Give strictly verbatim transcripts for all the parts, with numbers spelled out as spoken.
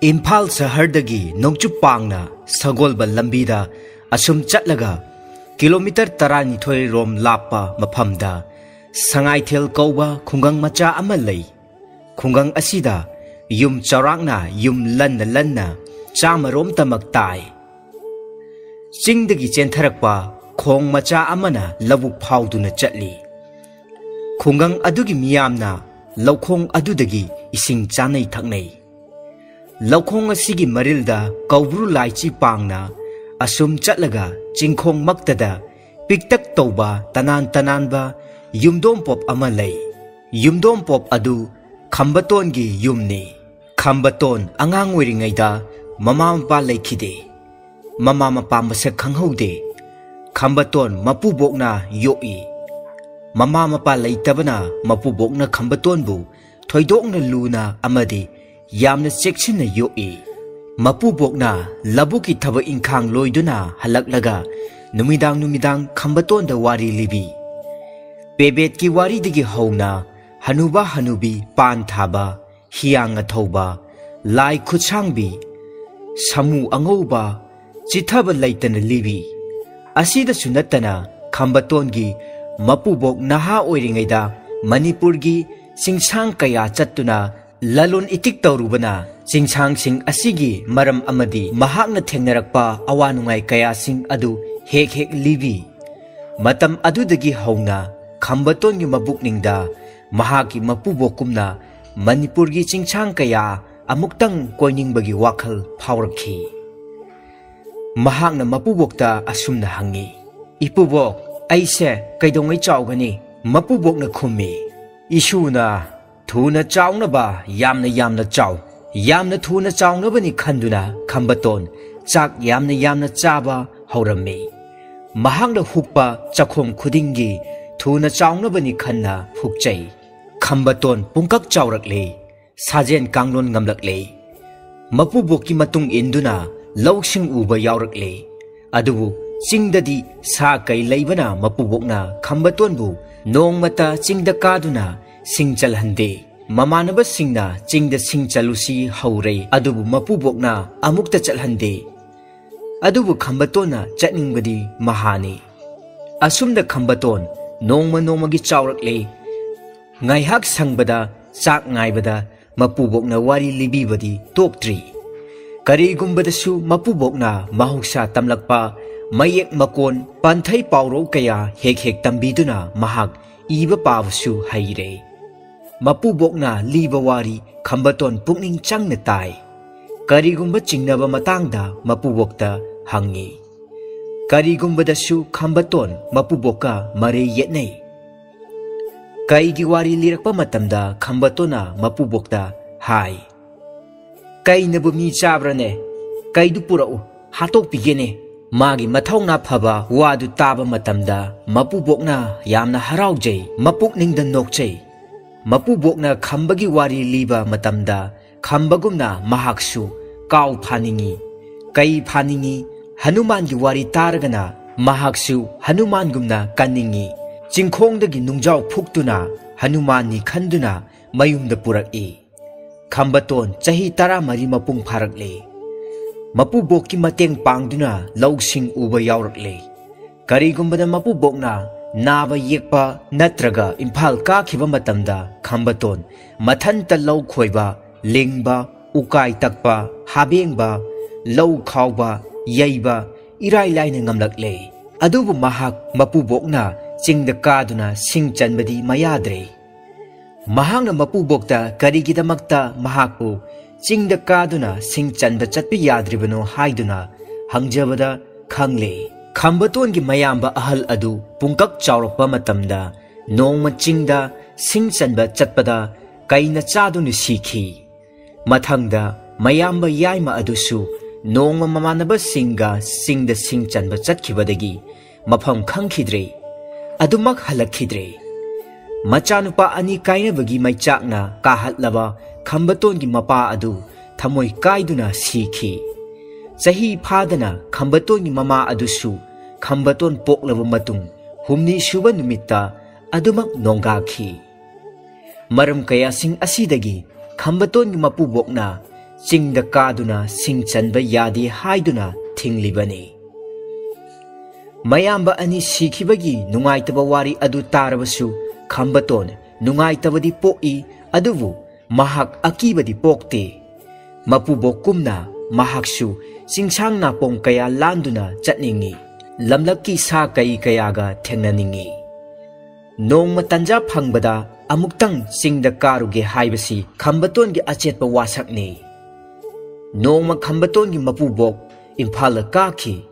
ꯏꯝꯐꯥꯜ ꯁꯍꯔꯗꯒꯤ ꯅꯣꯡꯆꯨꯞ ꯄꯥꯡꯅ ꯁꯒꯣꯜꯕꯟ ꯂꯝꯕꯤꯗ ꯑꯁꯨꯝ ꯆꯠꯂꯒ ꯀꯤꯂꯣꯃꯤꯇꯔ ꯇꯔꯥꯅꯤꯊꯣꯏ ꯔꯣꯝ ꯂꯥꯞꯄ ꯃꯐꯝꯗ ꯁꯉꯥꯏꯊꯦꯜ ꯀꯧꯕ ꯈꯨꯡꯒꯪ ꯃꯆꯥ ꯑꯃ ꯂꯩ꯫ ꯈꯨꯡꯒꯪ ꯑꯁꯤꯗ ꯌꯨꯝ ꯆꯥꯎꯔꯥꯛꯅ ꯌꯨꯝ ꯂꯟꯅ ꯂꯟꯅ ꯆꯥꯝꯃꯔꯣꯝꯇꯃꯛ ꯇꯥꯏ꯫ ꯆꯤꯡꯗꯒꯤ ꯆꯦꯟꯊꯔꯛꯄ ꯈꯣꯡ ꯃꯆꯥ ꯑꯃꯅ ꯂꯧꯕꯨꯛ ꯐꯥꯎꯗꯨꯅ ꯆꯠꯂꯤ꯫ ꯈꯨꯡꯒꯪ ꯑꯗꯨꯒꯤ ꯃꯤꯌꯥꯝꯅ ꯂꯧꯈꯣꯡ ꯑꯗꯨꯗꯒꯤ ꯏꯁꯤꯡ ꯆꯥꯅꯩ ꯊꯛꯅꯩ꯫ ꯂꯧꯈꯣꯡ ꯑꯁꯤꯒꯤ ꯃꯔꯤꯜꯗ ꯀꯧꯕ꯭ꯔꯨ ꯂꯥꯏꯆꯤ ꯄꯥꯡꯅ ꯑꯁꯨꯝ ꯆꯠꯂꯒ ꯆꯤꯡꯈꯣꯡꯃꯛꯇꯗ ꯄꯤꯛꯇꯛ ꯇꯧꯕ ꯇꯅꯥꯟ ꯇꯅꯥꯟꯕ ꯌꯨꯝꯗꯣꯝꯄꯣꯞ ꯑꯃ ꯂꯩ꯫ ꯌꯨꯝꯗꯣꯝꯄꯣꯞ ꯑꯗꯨ ꯈꯝꯕꯇꯣꯟꯒꯤ ꯌꯨꯝꯅꯤ꯫ ꯈꯝꯕꯇꯣꯟ ꯑꯉꯥꯡ ꯑꯣꯏꯔꯤꯉꯩꯗ ꯃꯃꯥ ꯃꯄꯥ ꯂꯩꯈꯤꯗꯦ꯫ ꯃꯃꯥ ꯃꯄꯥ ꯃꯁꯛ ꯈꯪꯍꯧꯗꯦ꯫ ꯈꯝꯕꯇꯣꯟ ꯃꯄꯨꯕꯣꯛꯅ ꯌꯣꯛꯏ꯫ ꯃꯃꯥ ꯃꯄꯥ ꯂꯩꯇꯕꯅ ꯃꯄꯨꯕꯣꯛꯅ ꯈꯝꯕꯇꯣꯟꯕꯨ ꯊꯣꯏꯗꯣꯛꯅ ꯂꯨꯅ ꯑꯃꯗꯤ ꯌꯥꯝꯅ ꯆꯦꯛꯁꯤꯟꯅ ꯌꯣꯛꯏ꯫ ꯃꯄꯨꯕꯣꯛꯅ ꯂꯧꯕꯨꯛꯀꯤ ꯊꯕꯛ ꯏꯪꯈꯥꯡ ꯂꯣꯏꯗꯨꯅ ꯍꯜꯂꯛꯂꯒ ꯅꯨꯃꯤꯗꯥꯡ ꯅꯨꯃꯤꯗꯥꯡ ꯈꯝꯕꯇꯣꯟꯗ ꯋꯥꯔꯤ ꯂꯤꯕꯤ꯫ ꯄꯦꯕꯦꯠꯀꯤ ꯋꯥꯔꯤꯗꯒꯤ ꯍꯧꯅ ꯍꯅꯨꯕ ꯍꯅꯨꯕꯤ ꯄꯥꯟ ꯊꯥꯕ, ꯍꯤꯌꯥꯡ ꯑꯊꯧꯕ, ꯂꯥꯏ ꯈꯨꯠꯁꯥꯡꯕꯤ, ꯁꯥꯃꯨ ꯑꯉꯧꯕ, ꯆꯤꯊꯕ ꯂꯩꯇꯅ ꯂꯤꯕꯤ꯫ ꯑꯁꯤꯗꯁꯨ ꯅꯠꯇꯅ ꯈꯝꯕꯇꯣꯟꯒꯤ ꯃꯄꯨꯕꯣꯛ ꯅꯍꯥ ꯑꯣꯏꯔꯤꯉꯩꯗ ꯃꯅꯤꯄꯨꯔꯒꯤ ꯆꯤꯡꯁꯥꯡ ꯀꯌꯥ ꯆꯠꯇꯨꯅ ꯂꯂꯣꯟ ꯏꯇꯤꯛ ꯇꯧꯔꯨꯕꯅ ꯆꯤꯡꯁꯥꯡꯁꯤꯡ ꯑꯁꯤꯒꯤ ꯃꯔꯝ ꯑꯃꯗꯤ ꯃꯍꯥꯛꯅ ꯊꯦꯡꯅꯔꯛꯄ ꯑꯋꯥ ꯅꯨꯡꯉꯥꯏ ꯀꯌꯥꯁꯤꯡ ꯑꯗꯨ ꯍꯦꯛ ꯍꯦꯛ ꯂꯤꯕꯤ꯫ ꯃꯇꯝ ꯑꯗꯨꯗꯒꯤ ꯍꯧꯅ ꯈꯝꯕꯇꯣꯟꯒꯤ ꯃꯕꯨꯛꯅꯤꯡꯗ ꯃꯍꯥꯛꯀꯤ ꯃꯄꯨꯕꯣꯛꯀꯨꯝꯅ ꯃꯅꯤꯄꯨꯔꯒꯤ ꯆꯤꯡꯁꯥꯡ ꯀꯌꯥ ꯑꯃꯨꯛꯇꯪ ꯀꯣꯏꯅꯤꯡꯕꯒꯤ ꯋꯥꯈꯜ ꯐꯥꯎꯔꯛꯈꯤ꯫ ꯃꯍꯥꯛꯅ ꯃꯄꯨꯕꯣꯛꯇ ꯑꯁꯨꯝꯅ ꯍꯪꯉꯤ, "ꯏꯄꯨꯕꯣꯛ, ꯑꯩꯁꯦ ꯀꯩꯗꯧꯉꯩ ꯆꯥꯎꯒꯅꯤ?" ꯃꯄꯨꯕꯣꯛꯅ ꯈꯨꯝꯃꯤ, "ꯏꯁꯨꯅ ꯊꯨꯅ ꯆꯥꯎꯅꯕ ꯌꯥꯝꯅ ꯌꯥꯝꯅ ꯆꯥꯎ꯫ ꯌꯥꯝꯅ ꯊꯨꯅ ꯆꯥꯎꯅꯕꯅꯤ ꯈꯟꯗꯨꯅ ꯈꯝꯕꯇꯣꯟ ꯆꯥꯛ ꯌꯥꯝꯅ ꯌꯥꯝꯅ ꯆꯥꯕ ꯍꯧꯔꯝꯃꯤ꯫ ꯃꯍꯥꯛꯅ ꯍꯨꯛꯄ ꯆꯈꯣꯝ ꯈꯨꯗꯤꯡꯒꯤ ꯊꯨꯅ ꯆꯥꯎꯅꯕꯅꯤ ꯈꯟꯅ ꯍꯨꯛꯆꯩ꯫ ꯈꯝꯕꯇꯣꯟ ꯄꯨꯡꯀꯛ ꯆꯥꯎꯔꯛꯂꯦ꯫ ꯁꯥꯖꯦꯟ ꯀꯥꯡꯂꯣꯟ ꯉꯝꯂꯛꯂꯦ꯫ ꯃꯄꯨꯕꯣꯛꯀꯤ ꯃꯇꯨꯡ ꯏꯟꯗꯨꯅ ꯂꯧꯁꯤꯡ ꯎꯕ ꯌꯥꯎꯔꯛꯂꯦ꯫ ꯑꯗꯨꯕꯨ ꯆꯤꯡꯗꯗꯤ ꯁꯥ ꯀꯩ ꯂꯩꯕꯅ ꯃꯄꯨꯕꯣꯛꯅ ꯈꯝꯕꯇꯣꯟꯕꯨ ꯅꯣꯡꯃꯇ ꯆꯤꯡꯗ ꯀꯥꯗꯨꯅ ꯁꯤꯡ ꯆꯜꯍꯟꯗꯦ꯫ ꯃꯃꯥꯟꯅꯕꯁꯤꯡꯅ ꯆꯤꯡꯗ ꯁꯤꯡ ꯆꯠꯂꯨꯁꯤ ꯍꯧꯔꯦ, ꯑꯗꯨꯕꯨ ꯃꯄꯨꯕꯣꯛꯅ ꯑꯃꯨꯛꯇ ꯆꯠꯍꯟꯗꯦ꯫ ꯑꯗꯨꯕꯨ ꯈꯝꯕꯇꯣꯟꯅ ꯆꯠꯅꯤꯡꯕꯗꯤ ꯃꯍꯥꯅꯤ꯫ ꯑꯁꯨꯝꯅ ꯈꯝꯕꯇꯣꯟ ꯅꯣꯡꯃ ꯅꯣꯡꯃꯒꯤ ꯆꯥꯎꯔꯛꯂꯦ꯫ ꯉꯥꯏꯍꯥꯛ ꯁꯪꯕꯗ ꯆꯥꯛ ꯉꯥꯏꯕꯗ ꯃꯄꯨꯕꯣꯛꯅ ꯋꯥꯔꯤ ꯂꯤꯕꯤꯕꯗꯤ ꯇꯣꯛꯇ꯭ꯔꯤ꯫ ꯀꯔꯤꯒꯨꯝꯕꯗꯁꯨ ꯃꯄꯨꯕꯣꯛꯅ ꯃꯍꯧꯁꯥ ꯇꯝꯂꯛꯄ ꯃꯌꯦꯛ ꯃꯀꯣꯟ ꯄꯥꯟꯊꯩ ꯄꯥꯎꯔꯧ ꯀꯌꯥ ꯍꯦꯛ ꯍꯦꯛ ꯇꯝꯕꯤꯗꯨꯅ ꯃꯍꯥꯛ ꯏꯕ ꯄꯥꯕꯁꯨ ꯍꯩꯔꯦ꯫ ꯃꯄꯨꯕꯣꯛꯅ ꯂꯤꯕ ꯋꯥꯔꯤ ꯈꯝꯕꯇꯣꯟ ꯄꯨꯛꯅꯤꯡ ꯆꯪꯅ ꯇꯥꯏ꯫ ꯀꯔꯤꯒꯨꯝꯕ ꯆꯤꯡꯅꯕ ꯃꯇꯥꯡꯗ ꯃꯄꯨꯕꯣꯛꯇ ꯍꯪꯉꯤ꯫ ꯀꯔꯤꯒꯨꯝꯕꯗꯁꯨ ꯈꯝꯕꯇꯣꯟ ꯃꯄꯨꯕꯣꯛꯀ ꯃꯔꯩ ꯌꯦꯠꯅꯩ꯫ ꯀꯩꯒꯤ ꯋꯥꯔꯤ ꯂꯤꯔꯛꯄ ꯃꯇꯝꯗ ꯈꯝꯕꯇꯣꯟꯅ ꯃꯄꯨꯕꯣꯛꯇ ꯍꯥꯏ, "ꯀꯩꯅꯕꯨ ꯃꯤ ꯆꯥꯕ꯭ꯔꯅꯦ? ꯀꯩꯗꯨ ꯄꯨꯔꯛꯎ, ꯍꯥꯠꯇꯣꯛꯄꯤꯒꯦꯅꯦ꯫" ꯃꯥꯒꯤ ꯃꯊꯧꯅꯥ ꯐꯕ ꯋꯥꯗꯨ ꯇꯥꯕ ꯃꯇꯝꯗ ꯃꯄꯨꯕꯣꯛꯅ ꯌꯥꯝꯅ ꯍꯔꯥꯎꯖꯩ, ꯃꯄꯨꯛꯅꯤꯡꯗ ꯅꯣꯛꯆꯩ꯫ ꯃꯄꯨꯕꯣꯛꯅ ꯈꯝꯕꯒꯤ ꯋꯥꯔꯤ ꯂꯤꯕ ꯃꯇꯝꯗ ꯈꯝꯕꯒꯨꯝꯅ ꯃꯍꯥꯛꯁꯨ ꯀꯥꯎ ꯐꯥꯅꯤꯡꯏ, ꯀꯩ ꯐꯥꯅꯤꯡꯏ꯫ ꯍꯅꯨꯃꯥꯟꯒꯤ ꯋꯥꯔꯤ ꯇꯥꯔꯒꯅ ꯃꯍꯥꯛꯁꯨ ꯍꯅꯨꯃꯥꯟꯒꯨꯝꯅ ꯀꯟꯅꯤꯡꯏ꯫ ꯆꯤꯡꯈꯣꯡꯗꯒꯤ ꯅꯨꯡꯖꯥꯎ ꯐꯨꯛꯇꯨꯅ ꯍꯅꯨꯃꯥꯟꯅꯤ ꯈꯟꯗꯨꯅ ꯃꯌꯨꯝꯗ ꯄꯨꯔꯛꯏ꯫ ꯈꯝꯕꯇꯣꯟ ꯆꯍꯤ ꯇꯔꯥꯃꯔꯤ ꯃꯄꯨꯡ ꯐꯥꯔꯛꯂꯦ꯫ ꯃꯄꯨꯕꯣꯛꯀꯤ ꯃꯇꯦꯡ ꯄꯥꯡꯗꯨꯅ ꯂꯧꯁꯤꯡ ꯎꯕ ꯌꯥꯎꯔꯛꯂꯦ꯫ ꯀꯔꯤꯒꯨꯝꯕꯗ ꯃꯄꯨꯕꯣꯛꯅ ꯅꯥꯕ ꯌꯦꯛꯄ ꯅꯠꯇ꯭ꯔꯒ ꯏꯝꯐꯥꯜ ꯀꯥꯈꯤꯕ ꯃꯇꯝꯗ ꯈꯝꯕꯇꯣꯟ ꯃꯊꯟꯇ ꯂꯧ ꯈꯣꯏꯕ, ꯂꯤꯡꯕ, ꯎꯀꯥꯏ ꯇꯛꯄ, ꯍꯥꯕꯦꯡꯕ, ꯂꯧ ꯈꯥꯎꯕ, ꯌꯩꯕ ꯏꯔꯥꯏ ꯂꯥꯏꯅ ꯉꯝꯂꯛꯂꯦ꯫ ꯑꯗꯨꯕꯨ ꯃꯍꯥꯛ ꯃꯄꯨꯕꯣꯛꯅ ꯆꯤꯡꯗ ꯀꯥꯗꯨꯅ ꯁꯤꯡ ꯆꯟꯕꯗꯤ ꯃꯌꯥꯗ꯭ꯔꯦ꯫ ꯃꯍꯥꯛꯅ ꯃꯄꯨꯕꯣꯛꯇ ꯀꯔꯤꯒꯤꯗꯃꯛꯇ ꯃꯍꯥꯛꯄꯨ ꯆꯤꯡꯗ ꯀꯥꯗꯨꯅ ꯁꯤꯡ ꯆꯟꯕ ꯆꯠꯄ ꯌꯥꯗ꯭ꯔꯤꯕꯅꯣ ꯍꯥꯏꯗꯨꯅ ꯍꯪꯖꯕꯗ ꯈꯪꯂꯦ꯫ ꯈꯝꯕꯇꯣꯟꯒꯤ ꯃꯌꯥꯝꯕ ꯑꯍꯜ ꯑꯗꯨ ꯄꯨꯡꯀꯛ ꯆꯥꯎꯔꯛꯄ ꯃꯇꯝꯗ ꯅꯣꯡꯃ ꯆꯤꯡꯗ ꯁꯤꯡ ꯆꯟꯕ ꯆꯠꯄꯗ ꯀꯩꯅ ꯆꯥꯗꯨꯅ ꯁꯤꯈꯤ꯫ ꯃꯊꯪꯗ ꯃꯌꯥꯝꯕ ꯌꯥꯏꯃ ꯑꯗꯨꯁꯨ ꯅꯣꯡꯃ ꯃꯃꯥꯟꯅꯕꯁꯤꯡꯒ ꯆꯤꯡꯗ ꯁꯤꯡ ꯆꯟꯕ ꯆꯠꯈꯤꯕꯗꯒꯤ ꯃꯐꯝ ꯈꯪꯈꯤꯗ꯭ꯔꯦ꯫ ꯑꯗꯨꯃꯛ ꯍꯜꯂꯛꯈꯤꯗ꯭ꯔꯦ꯫ ꯃꯆꯥꯅꯨꯄꯥ ꯑꯅꯤ ꯀꯥꯏꯅꯕꯒꯤ ꯃꯩꯆꯥꯛꯅ ꯀꯥꯍꯠꯂꯕ ꯈꯝꯕꯇꯣꯟꯒꯤ ꯃꯄꯥ ꯑꯗꯨ ꯊꯃꯣꯏ ꯀꯥꯏꯗꯨꯅ ꯁꯤꯈꯤ꯫ ꯆꯍꯤ ꯐꯥꯗꯅ ꯈꯝꯕꯇꯣꯟꯒꯤ ꯃꯃꯥ ꯑꯗꯨꯁꯨ ꯈꯝꯕꯇꯣꯟ ꯄꯣꯛꯂꯕ ꯃꯇꯨꯡ ꯍꯨꯝꯅꯤ ꯁꯨꯕ ꯅꯨꯃꯤꯠꯇ ꯑꯗꯨꯃꯛ ꯅꯣꯡꯒꯥꯈꯤ꯫ ꯃꯔꯝ ꯀꯌꯥꯁꯤꯡ ꯑꯁꯤꯗꯒꯤ ꯈꯝꯕꯇꯣꯟꯒꯤ ꯃꯄꯨꯕꯣꯛꯅ ꯆꯤꯡꯗ ꯀꯥꯗꯨꯅ ꯁꯤꯡ ꯆꯟꯕ ꯌꯥꯗꯦ ꯍꯥꯏꯗꯨꯅ ꯊꯤꯡꯂꯤꯕꯅꯤ꯫ ꯃꯌꯥꯝꯕ ꯑꯅꯤ ꯁꯤꯈꯤꯕꯒꯤ ꯅꯨꯡꯉꯥꯏꯇꯕ ꯋꯥꯔꯤ ꯑꯗꯨ ꯇꯥꯔꯕꯁꯨ ꯈꯝꯕꯇꯣꯟ ꯅꯨꯡꯉꯥꯏꯇꯕꯗꯤ ꯄꯣꯛꯏ, ꯑꯗꯨꯕꯨ ꯃꯍꯥꯛ ꯑꯀꯤꯕꯗꯤ ꯄꯣꯛꯇꯦ꯫ ꯃꯄꯨꯕꯣꯛꯀꯨꯝꯅ ꯃꯍꯥꯛꯁꯨ ꯆꯤꯡꯁꯥꯡ ꯅꯥꯄꯣꯡ ꯀꯌꯥ ꯂꯥꯟꯗꯨꯅ ꯆꯠꯅꯤꯡꯏ, ꯂꯝꯂꯛꯀꯤ ꯁꯥ ꯀꯩ ꯀꯌꯥꯒ ꯊꯦꯡꯅꯅꯤꯡꯏ꯫ ꯅꯣꯡꯃ ꯇꯟꯖꯥ ꯐꯪꯕꯗ ꯑꯃꯨꯛꯇꯪ ꯆꯤꯡꯗ ꯀꯥꯔꯨꯒꯦ ꯍꯥꯏꯕꯁꯤ ꯈꯝꯕꯇꯣꯟꯒꯤ ꯑꯆꯦꯠꯄ ꯋꯥꯁꯛꯅꯤ꯫ ꯅꯣꯡꯃ ꯈꯝꯕꯇꯣꯟꯒꯤ ꯃꯄꯨꯕꯣꯛ ꯏꯝꯐꯥꯜꯗ ꯀꯥꯈꯤ꯫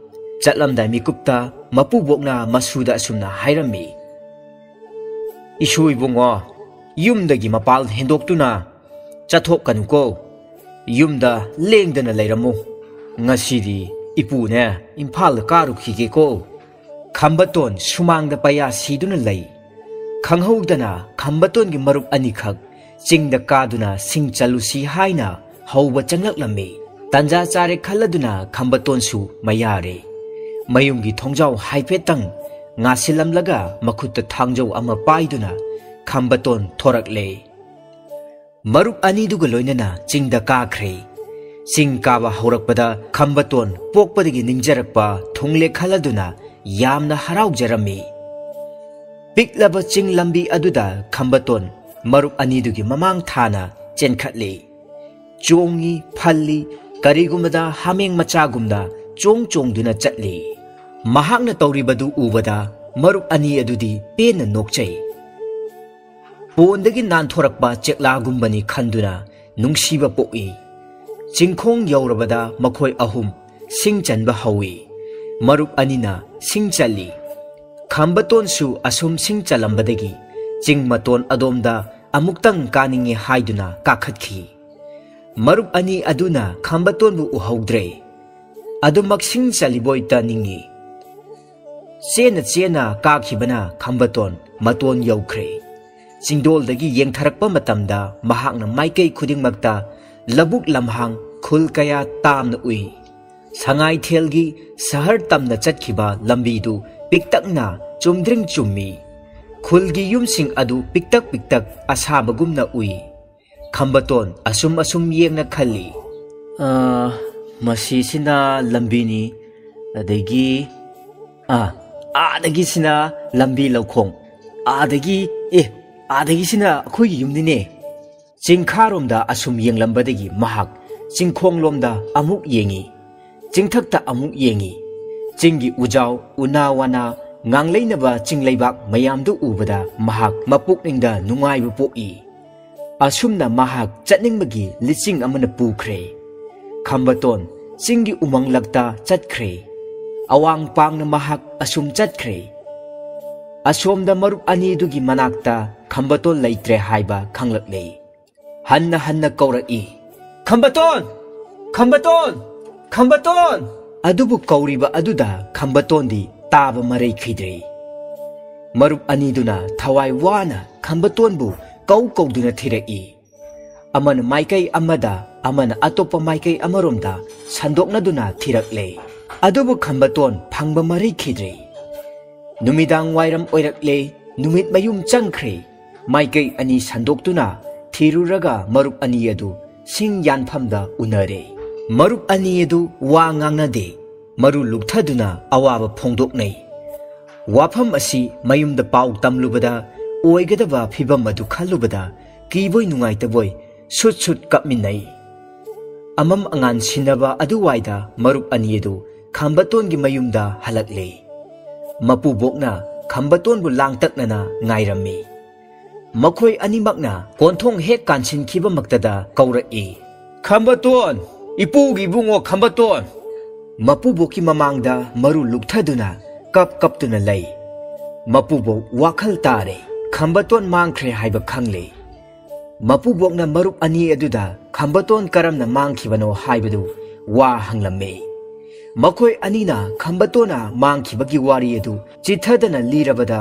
ꯆꯠꯂꯝꯗꯥꯏ ꯃꯤꯀꯨꯞꯇ ꯃꯄꯨꯕꯣꯛꯅ ꯃꯁꯨꯗ ꯑꯁꯨꯝꯅ ꯍꯥꯏꯔꯝꯃꯤ, "ꯏꯁꯨ ꯏꯕꯨꯡꯉꯣ, ꯌꯨꯝꯗꯒꯤ ꯃꯄꯥꯜ ꯍꯦꯟꯗꯣꯛꯇꯨꯅ ꯆꯠꯊꯣꯛꯀꯅꯨꯀꯣ꯫ ꯌꯨꯝꯗ ꯂꯦꯡꯗꯅ ꯂꯩꯔꯝꯃꯨ꯫ ꯉꯁꯤꯗꯤ ꯏꯄꯨꯅꯦ ꯏꯝꯐꯥꯜꯗ ꯀꯥꯔꯨꯈꯤꯒꯦꯀꯣ꯫" ꯈꯝꯕꯇꯣꯟ ꯁꯨꯃꯥꯡꯗ ꯄꯩꯌꯥ ꯁꯤꯗꯨꯅ ꯂꯩ꯫ ꯈꯪꯍꯧꯗꯅ ꯈꯝꯕꯇꯣꯟꯒꯤ ꯃꯔꯨꯞ ꯑꯅꯤꯈꯛ ꯆꯤꯡꯗ ꯀꯥꯗꯨꯅ ꯁꯤꯡ ꯆꯜꯂꯨꯁꯤ ꯍꯥꯏꯅ ꯍꯧꯕ ꯆꯪꯂꯛꯂꯝꯃꯤ꯫ ꯇꯟꯖꯥ ꯆꯥꯔꯦ ꯈꯜꯂꯗꯨꯅ ꯈꯝꯕꯇꯣꯟꯁꯨ ꯃꯌꯥꯔꯦ꯫ ꯃꯌꯨꯝꯒꯤ ꯊꯣꯡꯖꯥꯎ ꯍꯥꯏꯐꯦꯠꯇꯪ ꯉꯥꯁꯤꯜꯂꯝꯂꯒ ꯃꯈꯨꯠꯇ ꯊꯥꯡꯖꯧ ꯑꯃ ꯄꯥꯏꯗꯨꯅ ꯈꯝꯕꯇꯣꯟ ꯊꯣꯔꯛꯂꯦ꯫ ꯃꯔꯨꯞ ꯑꯅꯤꯗꯨꯒ ꯂꯣꯏꯅꯅ ꯆꯤꯡꯗ ꯀꯥꯈ꯭ꯔꯦ꯫ ꯆꯤꯡ ꯀꯥꯕ ꯍꯧꯔꯛꯄꯗ ꯈꯝꯕꯇꯣꯟ ꯄꯣꯛꯄꯗꯒꯤ ꯅꯤꯡꯖꯔꯛꯄ ꯊꯨꯡꯂꯦ ꯈꯜꯂꯗꯨꯅ ꯌꯥꯝꯅ ꯍꯔꯥꯎꯖꯔꯝꯃꯤ꯫ ꯄꯤꯛꯂꯕ ꯆꯤꯡ ꯂꯝꯕꯤ ꯑꯗꯨꯗ ꯈꯝꯕꯇꯣꯟ ꯃꯔꯨꯞ ꯑꯅꯤꯗꯨꯒꯤ ꯃꯃꯥꯡ ꯊꯥꯅ ꯆꯦꯟꯈꯠꯂꯤ꯫ ꯆꯣꯡꯉꯤ, ꯐꯜꯂꯤ, ꯀꯔꯤꯒꯨꯝꯕꯗ ꯍꯥꯃꯦꯡ ꯃꯆꯥꯒꯨꯝꯅ ꯆꯣꯡ ꯆꯣꯡꯗꯨꯅ ꯆꯠꯂꯤ꯫ ꯃꯍꯥꯛꯅ ꯇꯧꯔꯤꯕꯗꯨ ꯎꯕꯗ ꯃꯔꯨꯞ ꯑꯅꯤ ꯑꯗꯨꯗꯤ ꯄꯦꯟꯅ ꯅꯣꯛꯆꯩ꯫ ꯄꯣꯟꯗꯒꯤ ꯅꯥꯟꯊꯣꯔꯛꯄ ꯆꯦꯛꯂꯥꯒꯨꯝꯕꯅꯤ ꯈꯟꯗꯨꯅ ꯅꯨꯡꯁꯤꯕ ꯄꯣꯛꯏ꯫ ꯆꯤꯡꯈꯣꯡ ꯌꯧꯔꯕꯗ ꯃꯈꯣꯏ ꯑꯍꯨꯝ ꯁꯤꯡ ꯆꯟꯕ ꯍꯧꯏ꯫ ꯃꯔꯨꯞ ꯑꯅꯤꯅ ꯁꯤꯡ ꯆꯜꯂꯤ꯫ ꯈꯝꯕꯇꯣꯟꯁꯨ ꯑꯁꯨꯝ ꯁꯤꯡ ꯆꯜꯂꯝꯕꯗꯒꯤ ꯆꯤꯡ ꯃꯇꯣꯟ ꯑꯗꯣꯝꯗ ꯑꯃꯨꯛꯇꯪ ꯀꯥꯅꯤꯡꯏ ꯍꯥꯏꯗꯨꯅ ꯀꯥꯈꯠꯈꯤ꯫ ꯃꯔꯨꯞ ꯑꯅꯤ ꯑꯗꯨꯅ ꯈꯝꯕꯇꯣꯟꯕꯨ ꯎꯍꯧꯗ꯭ꯔꯦ꯫ ꯑꯗꯨꯃꯛ ꯁꯤꯡ ꯆꯜꯂꯤꯕꯣꯏꯇ ꯅꯤꯡꯏ꯫ ꯆꯦꯟꯅ ꯆꯦꯟꯅ ꯀꯥꯈꯤꯕꯅ ꯈꯝꯕꯇꯣꯟ ꯃꯇꯣꯟ ꯌꯧꯈ꯭ꯔꯦ꯫ ꯆꯤꯡꯗꯣꯜꯗꯒꯤ ꯌꯦꯡꯊꯔꯛꯄ ꯃꯇꯝꯗ ꯃꯍꯥꯛꯅ ꯃꯥꯏꯀꯩ ꯈꯨꯗꯤꯡꯃꯛꯇ ꯂꯧꯕꯨꯛ ꯂꯝꯍꯥꯡ ꯈꯨꯜ ꯀꯌꯥ ꯇꯥꯝꯅ ꯎꯏ꯫ ꯁꯉꯥꯏꯊꯦꯜꯒꯤ ꯁꯍꯔ ꯇꯝꯅ ꯆꯠꯈꯤꯕ ꯂꯝꯕꯤꯗꯨ ꯄꯤꯛꯇꯛꯅ ꯆꯨꯝꯗ꯭ꯔꯤꯡ ꯆꯨꯝꯃꯤ꯫ ꯈꯨꯜꯒꯤ ꯌꯨꯝꯁꯤꯡ ꯑꯗꯨ ꯄꯤꯛꯇꯛ ꯄꯤꯛꯇꯛ ꯑꯁꯥꯕꯒꯨꯝꯅ ꯎꯏ꯫ ꯈꯝꯕꯇꯣꯟ ꯑꯁꯨꯝ ꯑꯁꯨꯝ ꯌꯦꯡꯅ ꯈꯜꯂꯤ꯫ "ꯑ, ꯃꯁꯤꯁꯤꯅ ꯂꯝꯕꯤꯅꯤ, ꯑꯗꯒꯤ, ꯑ, ꯑꯥꯗꯒꯤꯁꯤꯅ ꯂꯝꯕꯤ ꯂꯧꯈꯣꯡ, ꯑꯥꯗꯒꯤ, ꯑꯦ, ꯑꯥꯗꯒꯤꯁꯤꯅ ꯑꯩꯈꯣꯏꯒꯤ ꯌꯨꯝꯅꯤꯅꯦ꯫" ꯆꯤꯡꯈꯥꯔꯣꯝꯗ ꯑꯁꯨꯝ ꯌꯦꯡꯂꯝꯕꯗꯒꯤ ꯃꯍꯥꯛ ꯆꯤꯡꯈꯣꯡꯂꯣꯝꯗ ꯑꯃꯨꯛ ꯌꯦꯡꯉꯤ, ꯆꯤꯡꯊꯛꯇ ꯑꯃꯨꯛ ꯌꯦꯡꯉꯤ꯫ ꯆꯤꯡꯒꯤ ꯎꯖꯥꯎ, ꯎꯅꯥ ꯋꯥꯅꯥ, ꯉꯥꯡꯂꯩꯅꯕ ꯆꯤꯡꯂꯩꯕꯥꯛ ꯃꯌꯥꯝꯗꯨ ꯎꯕꯗ ꯃꯍꯥꯛ ꯃꯄꯨꯛꯅꯤꯡꯗ ꯅꯨꯡꯉꯥꯏꯕ ꯄꯣꯛꯏ꯫ ꯑꯁꯨꯝꯅ ꯃꯍꯥꯛ ꯆꯠꯅꯤꯡꯕꯒꯤ ꯂꯤꯆꯤꯡ ꯑꯃꯅ ꯄꯨꯈ꯭ꯔꯦ꯫ ꯈꯝꯕꯇꯣꯟ ꯆꯤꯡꯒꯤ ꯎꯃꯪꯂꯛꯇ ꯆꯠꯈ꯭ꯔꯦ꯫ ꯑꯋꯥꯡ ꯄꯥꯡꯅ ꯃꯍꯥꯛ ꯑꯁꯨꯝ ꯆꯠꯈ꯭ꯔꯦ꯫ ꯑꯁꯣꯝꯗ ꯃꯔꯨꯞ ꯑꯅꯤꯗꯨꯒꯤ ꯃꯅꯥꯛꯇ ꯈꯝꯕꯇꯣꯟ ꯂꯩꯇ꯭ꯔꯦ ꯍꯥꯏꯕ ꯈꯪꯂꯛꯂꯦ꯫ ꯍꯟꯅ ꯍꯟꯅ ꯀꯧꯔꯛꯏ, "ꯈꯝꯕꯇꯣꯟ! ꯈꯝꯕꯇꯣꯟ! ꯈꯝꯕꯇꯣꯟ!" ꯑꯗꯨꯕꯨ ꯀꯧꯔꯤꯕ ꯑꯗꯨꯗ ꯈꯝꯕꯇꯣꯟꯗꯤ ꯇꯥꯕ ꯃꯔꯩ ꯈꯤꯗ꯭ꯔꯦ꯫ ꯃꯔꯨꯞ ꯑꯅꯤꯗꯨꯅ ꯊꯋꯥꯏ ꯋꯥꯅ ꯈꯝꯕꯇꯣꯟꯕꯨ ꯀꯧ ꯀꯧꯗꯨꯅ ꯊꯤꯔꯛꯏ꯫ ꯑꯃꯅ ꯃꯥꯏꯀꯩ ꯑꯃꯗ, ꯑꯃꯅ ꯑꯇꯣꯞꯄ ꯃꯥꯏꯀꯩ ꯑꯃꯔꯣꯝꯗ ꯁꯟꯗꯣꯛꯅꯗꯨꯅ ꯊꯤꯔꯛꯂꯦ꯫ ꯑꯗꯨꯕꯨ ꯈꯝꯕꯇꯣꯟ ꯐꯪꯕ ꯃꯔꯩ ꯈꯤꯗ꯭ꯔꯦ꯫ ꯅꯨꯃꯤꯗꯥꯡ ꯋꯥꯏꯔꯝ ꯑꯣꯏꯔꯛꯂꯦ, ꯅꯨꯃꯤꯠ ꯃꯌꯨꯝ ꯆꯪꯈ꯭ꯔꯦ꯫ ꯃꯥꯏꯀꯩ ꯑꯅꯤ ꯁꯟꯗꯣꯛꯇꯨꯅ ꯊꯤꯔꯨꯔꯒ ꯃꯔꯨꯞ ꯑꯅꯤ ꯑꯗꯨ ꯁꯤꯡ ꯌꯥꯟꯐꯝꯗ ꯎꯅꯔꯦ꯫ ꯃꯔꯨꯞ ꯑꯅꯤ ꯑꯗꯨ ꯋꯥ ꯉꯥꯡꯅꯗꯦ, ꯃꯔꯨ ꯂꯨꯛꯊꯗꯨꯅ ꯑꯋꯥꯕ ꯐꯣꯡꯗꯣꯛꯅꯩ꯫ ꯋꯥꯐꯝ ꯑꯁꯤ ꯃꯌꯨꯝꯗ ꯄꯥꯎ ꯇꯝꯂꯨꯕꯗ ꯑꯣꯏꯒꯗꯕ ꯐꯤꯚꯝ ꯑꯗꯨ ꯈꯜꯂꯨꯕꯗ ꯀꯤꯕꯣꯏ ꯅꯨꯡꯉꯥꯏꯇꯕꯣꯏ ꯁꯨꯠ ꯁꯨꯠ ꯀꯞꯃꯤꯟꯅꯩ꯫ ꯑꯃꯝ ꯑꯉꯥꯟ ꯁꯤꯟꯅꯕ ꯑꯗꯨꯋꯥꯏꯗ ꯃꯔꯨꯞ ꯑꯅꯤ ꯑꯗꯨ ꯈꯝꯕꯇꯣꯟꯒꯤ ꯃꯌꯨꯝꯗ ꯍꯜꯂꯛꯂꯦ꯫ ꯃꯄꯨꯕꯣꯛꯅ ꯈꯝꯕꯇꯣꯟꯕꯨ ꯂꯥꯡꯇꯛꯅꯅ ꯉꯥꯏꯔꯝꯃꯤ꯫ ꯃꯈꯣꯏ ꯑꯅꯤꯃꯛꯅ ꯀꯣꯟꯊꯣꯡ ꯍꯦꯛ ꯀꯥꯟꯁꯤꯟꯈꯤꯕꯃꯛꯇꯗ ꯀꯧꯔꯛꯏ, "ꯈꯝꯕꯇꯣꯟ! ꯏꯄꯨꯒꯤ ꯏꯕꯨꯡꯉꯣ ꯈꯝꯕꯇꯣꯟ!" ꯃꯄꯨꯕꯣꯛꯀꯤ ꯃꯃꯥꯡꯗ ꯃꯔꯨ ꯂꯨꯛꯊꯗꯨꯅ ꯀꯞ ꯀꯞꯇꯨꯅ ꯂꯩ꯫ ꯃꯄꯨꯕꯣꯛ ꯋꯥꯈꯜ ꯇꯥꯔꯦ꯫ ꯈꯝꯕꯇꯣꯟ ꯃꯥꯡꯈ꯭ꯔꯦ ꯍꯥꯏꯕ ꯈꯪꯂꯦ꯫ ꯃꯄꯨꯕꯣꯛꯅ ꯃꯔꯨꯞ ꯑꯅꯤ ꯑꯗꯨꯗ ꯈꯝꯕꯇꯣꯟ ꯀꯔꯝꯅ ꯃꯥꯡꯈꯤꯕꯅꯣ ꯍꯥꯏꯕꯗꯨ ꯋꯥ ꯍꯪꯂꯝꯃꯤ꯫ ꯃꯈꯣꯏ ꯑꯅꯤꯅ ꯈꯝꯕꯇꯣꯟꯅ ꯃꯥꯡꯈꯤꯕꯒꯤ ꯋꯥꯔꯤ ꯑꯗꯨ ꯆꯤꯊꯗꯅ ꯂꯤꯔꯕꯗ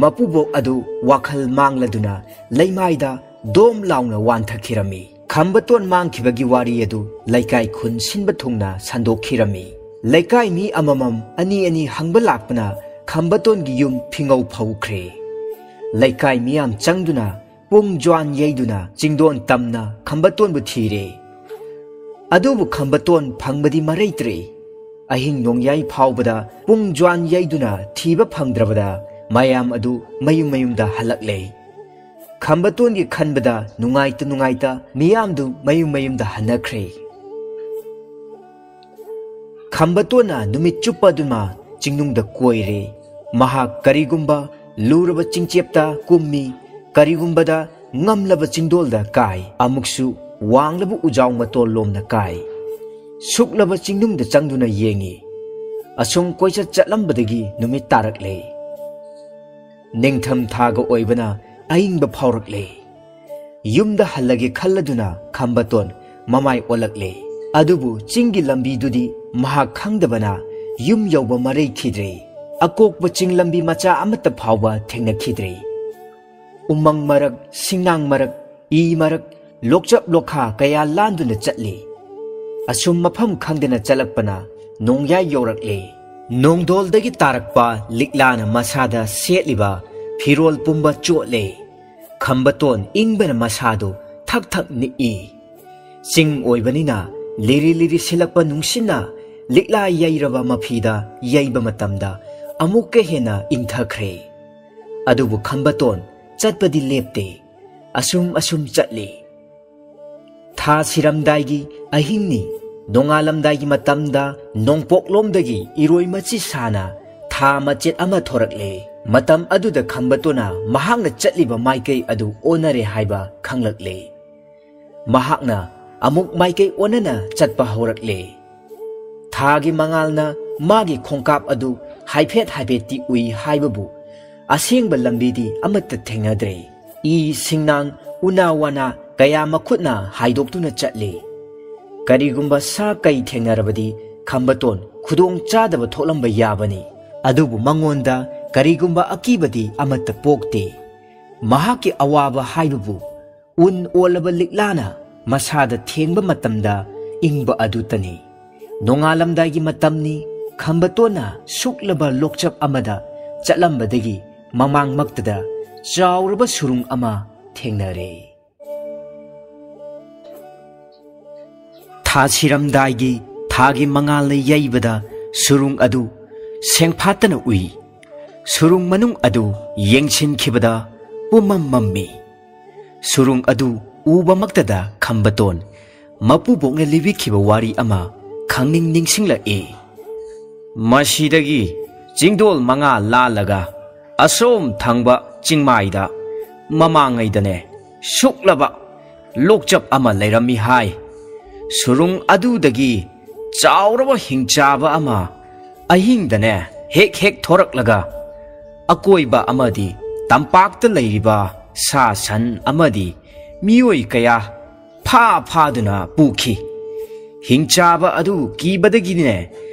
ꯃꯄꯨꯕꯣꯛ ꯑꯗꯨ ꯋꯥꯈꯜ ꯃꯥꯡꯂꯗꯨꯅ ꯂꯩꯃꯥꯏꯗ ꯗꯣꯝ ꯂꯥꯎꯅ ꯋꯥꯟꯊꯈꯤꯔꯝꯃꯤ꯫ ꯈꯝꯕꯇꯣꯟ ꯃꯥꯡꯈꯤꯕꯒꯤ ꯋꯥꯔꯤ ꯑꯗꯨ ꯂꯩꯀꯥꯏ ꯈꯨꯟ ꯁꯤꯟꯕ ꯊꯨꯡꯅ ꯁꯟꯗꯣꯛꯈꯤꯔꯝꯃꯤ꯫ ꯂꯩꯀꯥꯏ ꯃꯤ ꯑꯃꯃꯝ ꯑꯅꯤ ꯑꯅꯤ ꯍꯪꯕ ꯂꯥꯛꯄꯅ ꯈꯝꯕꯇꯣꯟꯒꯤ ꯌꯨꯝ ꯐꯤꯉꯧ ꯐꯧꯈ꯭ꯔꯦ꯫ ꯂꯩꯀꯥꯏ ꯃꯤꯌꯥꯝ ꯆꯪꯗꯨꯅ ꯄꯨꯡ ꯖ꯭ꯋꯥꯟ ꯌꯩꯗꯨꯅ ꯆꯤꯡꯗꯣꯟ ꯇꯝꯅ ꯈꯝꯕꯇꯣꯟꯕꯨ ꯊꯤꯔꯦ꯫ ꯑꯗꯨꯕꯨ ꯈꯝꯕꯇꯣꯟ ꯐꯪꯕꯗꯤ ꯃꯔꯩꯇ꯭ꯔꯦ꯫ ꯑꯍꯤꯡ ꯅꯣꯡꯌꯥꯏ ꯐꯥꯎꯕꯗ ꯄꯨꯡ ꯖ꯭ꯋꯥꯟ ꯌꯩꯗꯨꯅ ꯊꯤꯕ ꯐꯪꯗ꯭ꯔꯕꯗ ꯃꯌꯥꯝ ꯑꯗꯨ ꯃꯌꯨꯝ ꯃꯌꯨꯝꯗ ꯍꯜꯂꯛꯂꯦ꯫ ꯈꯝꯕꯇꯣꯟꯒꯤ ꯈꯟꯕꯗ ꯅꯨꯡꯉꯥꯏꯇ ꯅꯨꯡꯉꯥꯏꯇ ꯃꯤꯌꯥꯝꯗꯨ ꯃꯌꯨꯝ ꯃꯌꯨꯝꯗ ꯍꯟꯅꯈ꯭ꯔꯦ꯫ ꯈꯝꯕꯇꯣꯟꯅ ꯅꯨꯃꯤꯠ ꯆꯨꯞꯄ ꯑꯗꯨꯃ ꯆꯤꯡꯅꯨꯡꯗ ꯀꯣꯏꯔꯦ꯫ ꯃꯍꯥꯛ ꯀꯔꯤꯒꯨꯝꯕ ꯂꯨꯔꯕ ꯆꯤꯡꯆꯦꯞꯇ ꯀꯨꯝꯃꯤ, ꯀꯔꯤꯒꯨꯝꯕꯗ ꯉꯝꯂꯕ ꯆꯤꯡꯗꯣꯜꯗ ꯀꯥꯏ, ꯑꯃꯨꯛꯁꯨ ꯋꯥꯡꯂꯕ ꯎꯖꯥꯎ ꯃꯇꯣꯜ ꯂꯣꯝꯅ ꯀꯥꯏ꯫ ꯁꯨꯛꯂꯕ ꯆꯤꯡꯅꯨꯡꯗ ꯆꯪꯗꯨꯅ ꯌꯦꯡꯉꯤ꯫ ꯑꯁꯨꯝ ꯀꯣꯏꯆꯠ ꯆꯠꯂꯝꯕꯗꯒꯤ ꯅꯨꯃꯤꯠ ꯇꯥꯔꯛꯂꯦ꯫ ꯅꯤꯡꯊꯝ ꯊꯥꯒ ꯑꯣꯏꯕꯅ ꯑꯏꯪꯕ ꯐꯥꯎꯔꯛꯂꯦ꯫ ꯌꯨꯝꯗ ꯍꯜꯂꯒꯦ ꯈꯜꯂꯗꯨꯅ ꯈꯝꯕꯇꯣꯟ ꯃꯃꯥꯏ ꯑꯣꯜꯂꯛꯂꯦ꯫ ꯑꯗꯨꯕꯨ ꯆꯤꯡꯒꯤ ꯂꯝꯕꯤꯗꯨꯗꯤ ꯃꯍꯥꯛ ꯈꯪꯗꯕꯅ ꯌꯨꯝ ꯌꯧꯕ ꯃꯔꯩꯈꯤꯗ꯭ꯔꯦ꯫ ꯑꯀꯣꯛꯄ ꯆꯤꯡ ꯂꯝꯕꯤ ꯃꯆꯥ ꯑꯃꯠꯇ ꯐꯥꯎꯕ ꯊꯦꯡꯅꯈꯤꯗ꯭ꯔꯦ꯫ ꯎꯃꯪ ꯃꯔꯛ, ꯁꯤꯡꯅꯥꯡ ꯃꯔꯛ, ꯏ ꯃꯔꯛ, ꯂꯣꯛꯆꯞ ꯂꯣꯛꯈꯥ ꯀꯌꯥ ꯂꯥꯟꯗꯨꯅ ꯆꯠꯂꯤ꯫ ꯑꯁꯨꯝ ꯃꯐꯝ ꯈꯪꯗꯅ ꯆꯠꯂꯛꯄꯅ ꯅꯣꯡꯌꯥꯏ ꯌꯧꯔꯛꯂꯦ꯫ ꯅꯣꯡꯗꯣꯜꯗꯒꯤ ꯇꯥꯔꯛꯄ ꯂꯤꯛꯂꯥꯅ ꯃꯁꯥꯗ ꯁꯦꯠꯂꯤꯕ ꯐꯤꯔꯣꯜ ꯄꯨꯝꯕ ꯆꯣꯠꯂꯦ꯫ ꯈꯝꯕꯇꯣꯟ ꯏꯪꯕꯅ ꯃꯁꯥꯗꯨ ꯊꯛ ꯊꯛ ꯅꯤꯛꯏ꯫ ꯆꯤꯡ ꯑꯣꯏꯕꯅꯤꯅ ꯂꯤꯔꯤ ꯂꯤꯔꯤ ꯁꯤꯜꯂꯛꯄ ꯅꯨꯡꯁꯤꯠꯅ ꯂꯤꯛꯂꯥ ꯌꯩꯔꯕ ꯃꯐꯤꯗ ꯌꯩꯕ ꯃꯇꯝꯗ ꯑꯃꯨꯛꯀ ꯍꯦꯟꯅ ꯏꯪꯊꯈ꯭ꯔꯦ꯫ ꯑꯗꯨꯕꯨ ꯈꯝꯕꯇꯣꯟ ꯆꯠꯄꯗꯤ ꯂꯦꯞꯇꯦ꯫ ꯑꯁꯨꯝ ꯑꯁꯨꯝ ꯆꯠꯂꯤ꯫ ꯊꯥ ꯁꯤꯔꯝꯗꯥꯏꯒꯤ ꯑꯍꯤꯡꯅꯤ꯫ ꯅꯣꯡꯉꯥꯜꯂꯝꯗꯥꯏꯒꯤ ꯃꯇꯝꯗ ꯅꯣꯡꯄꯣꯛꯂꯣꯝꯗꯒꯤ ꯏꯔꯣꯏ ꯃꯆꯤ ꯁꯥꯅ ꯊꯥ ꯃꯆꯦꯠ ꯑꯃ ꯊꯣꯔꯛꯂꯦ꯫ ꯃꯇꯝ ꯑꯗꯨꯗ ꯈꯝꯕꯇꯣꯟꯅ ꯃꯍꯥꯛꯅ ꯆꯠꯂꯤꯕ ꯃꯥꯏꯀꯩ ꯑꯗꯨ ꯑꯣꯟꯅꯔꯦ ꯍꯥꯏꯕ ꯈꯪꯂꯛꯂꯦ꯫ ꯃꯍꯥꯛꯅ ꯑꯃꯨꯛ ꯃꯥꯏꯀꯩ ꯑꯣꯟꯅꯅ ꯆꯠꯄ ꯍꯧꯔꯛꯂꯦ꯫ ꯊꯥꯒꯤ ꯃꯉꯥꯜꯅ ꯃꯥꯒꯤ ꯈꯣꯡꯀꯥꯞ ꯑꯗꯨ ꯍꯥꯏꯐꯦꯠ ꯍꯥꯏꯐꯦꯠꯇꯤ ꯎꯏ ꯍꯥꯏꯕꯕꯨ ꯑꯁꯦꯡꯕ ꯂꯝꯕꯤꯗꯤ ꯑꯃꯠꯇ ꯊꯦꯡꯅꯗ꯭ꯔꯦ꯫ ꯏ ꯁꯤꯡꯅꯥꯡ ꯎꯅꯥ ꯋꯥꯅꯥ ꯀꯌꯥ ꯃꯈꯨꯠꯅ ꯍꯥꯏꯗꯣꯛꯇꯨꯅ ꯆꯠꯂꯤ꯫ ꯀꯔꯤꯒꯨꯝꯕ ꯁꯥ ꯀꯩ ꯊꯦꯡꯅꯔꯕꯗꯤ ꯈꯝꯕꯇꯣꯟ ꯈꯨꯗꯣꯡ ꯆꯥꯗꯕ ꯊꯣꯛꯂꯝꯕ ꯌꯥꯕꯅꯤ꯫ ꯑꯗꯨꯕꯨ ꯃꯉꯣꯟꯗ ꯀꯔꯤꯒꯨꯝꯕ ꯑꯀꯤꯕꯗꯤ ꯑꯃꯠꯇ ꯄꯣꯛꯇꯦ꯫ ꯃꯍꯥꯛꯀꯤ ꯑꯋꯥꯕ ꯍꯥꯏꯕꯕꯨ ꯎꯟ ꯑꯣꯜꯂꯕ ꯂꯤꯛꯂꯥꯅ ꯃꯁꯥꯗ ꯊꯦꯡꯕ ꯃꯇꯝꯗ ꯏꯪꯕ ꯑꯗꯨꯇꯅꯤ꯫ ꯅꯣꯡꯉꯥꯜꯂꯝꯗꯥꯏꯒꯤ ꯃꯇꯝꯅꯤ꯫ ꯈꯝꯕꯇꯣꯟꯅ ꯁꯨꯛꯂꯕ ꯂꯣꯛꯆꯞ ꯑꯃꯗ ꯆꯠꯂꯝꯕꯗꯒꯤ ꯃꯃꯥꯡꯃꯛꯇꯗ ꯆꯥꯎꯔꯕ ꯁꯨꯔꯨꯡ ꯑꯃ ꯊꯦꯡꯅꯔꯦ꯫ ꯊꯥ ꯁꯤꯔꯝꯗꯥꯏꯒꯤ ꯊꯥꯒꯤ ꯃꯉꯥꯜꯅ ꯌꯩꯕꯗ ꯁꯨꯔꯨꯡ ꯑꯗꯨ ꯁꯦꯡꯐꯥꯠꯇꯅ ꯎꯏ꯫ ꯁꯨꯔꯨꯡ ꯃꯅꯨꯡ ꯑꯗꯨ ꯌꯦꯡꯁꯤꯟꯈꯤꯕꯗ ꯄꯨꯝꯃꯝ ꯃꯝꯃꯤ꯫ ꯁꯨꯔꯨꯡ ꯑꯗꯨ ꯎꯕꯃꯛꯇꯗ ꯈꯝꯕꯇꯣꯟ ꯃꯄꯨꯕꯣꯛꯅ ꯂꯤꯕꯤꯈꯤꯕ ꯋꯥꯔꯤ ꯑꯃ ꯈꯪꯅꯤꯡ ꯅꯤꯡꯁꯤꯡꯂꯛꯏ꯫ ꯃꯁꯤꯗꯒꯤ ꯆꯤꯡꯗꯣꯜ ꯃꯉꯥ ꯂꯥꯜꯂꯒ ꯑꯁꯣꯝ ꯊꯪꯕ ꯆꯤꯡꯃꯥꯏꯗ ꯃꯃꯥꯡꯉꯩꯗꯅꯦ ꯁꯨꯛꯂꯕ ꯂꯣꯛꯆꯞ ꯑꯃ ꯂꯩꯔꯝꯃꯤ ꯍꯥꯏ꯫ ꯁꯨꯔꯨꯡ ꯑꯗꯨꯗꯒꯤ ꯆꯥꯎꯔꯕ ꯍꯤꯡꯆꯥꯕ ꯑꯃ ꯑꯍꯤꯡꯗꯅꯦ ꯍꯦꯛ ꯍꯦꯛ ꯊꯣꯔꯛꯂꯒ ꯑꯀꯣꯏꯕ ꯑꯃꯗꯤ ꯇꯝꯄꯥꯛꯇ ꯂꯩꯔꯤꯕ ꯁꯥ ꯁꯟ ꯑꯃꯗꯤ ꯃꯤꯑꯣꯏ ꯀꯌꯥ ꯐꯥ ꯐꯥꯗꯨꯅ ꯄꯨꯈꯤ꯫ ꯍꯤꯡꯆꯥꯕ ꯑꯗꯨ ꯀꯤꯕꯗꯒꯤꯅꯦ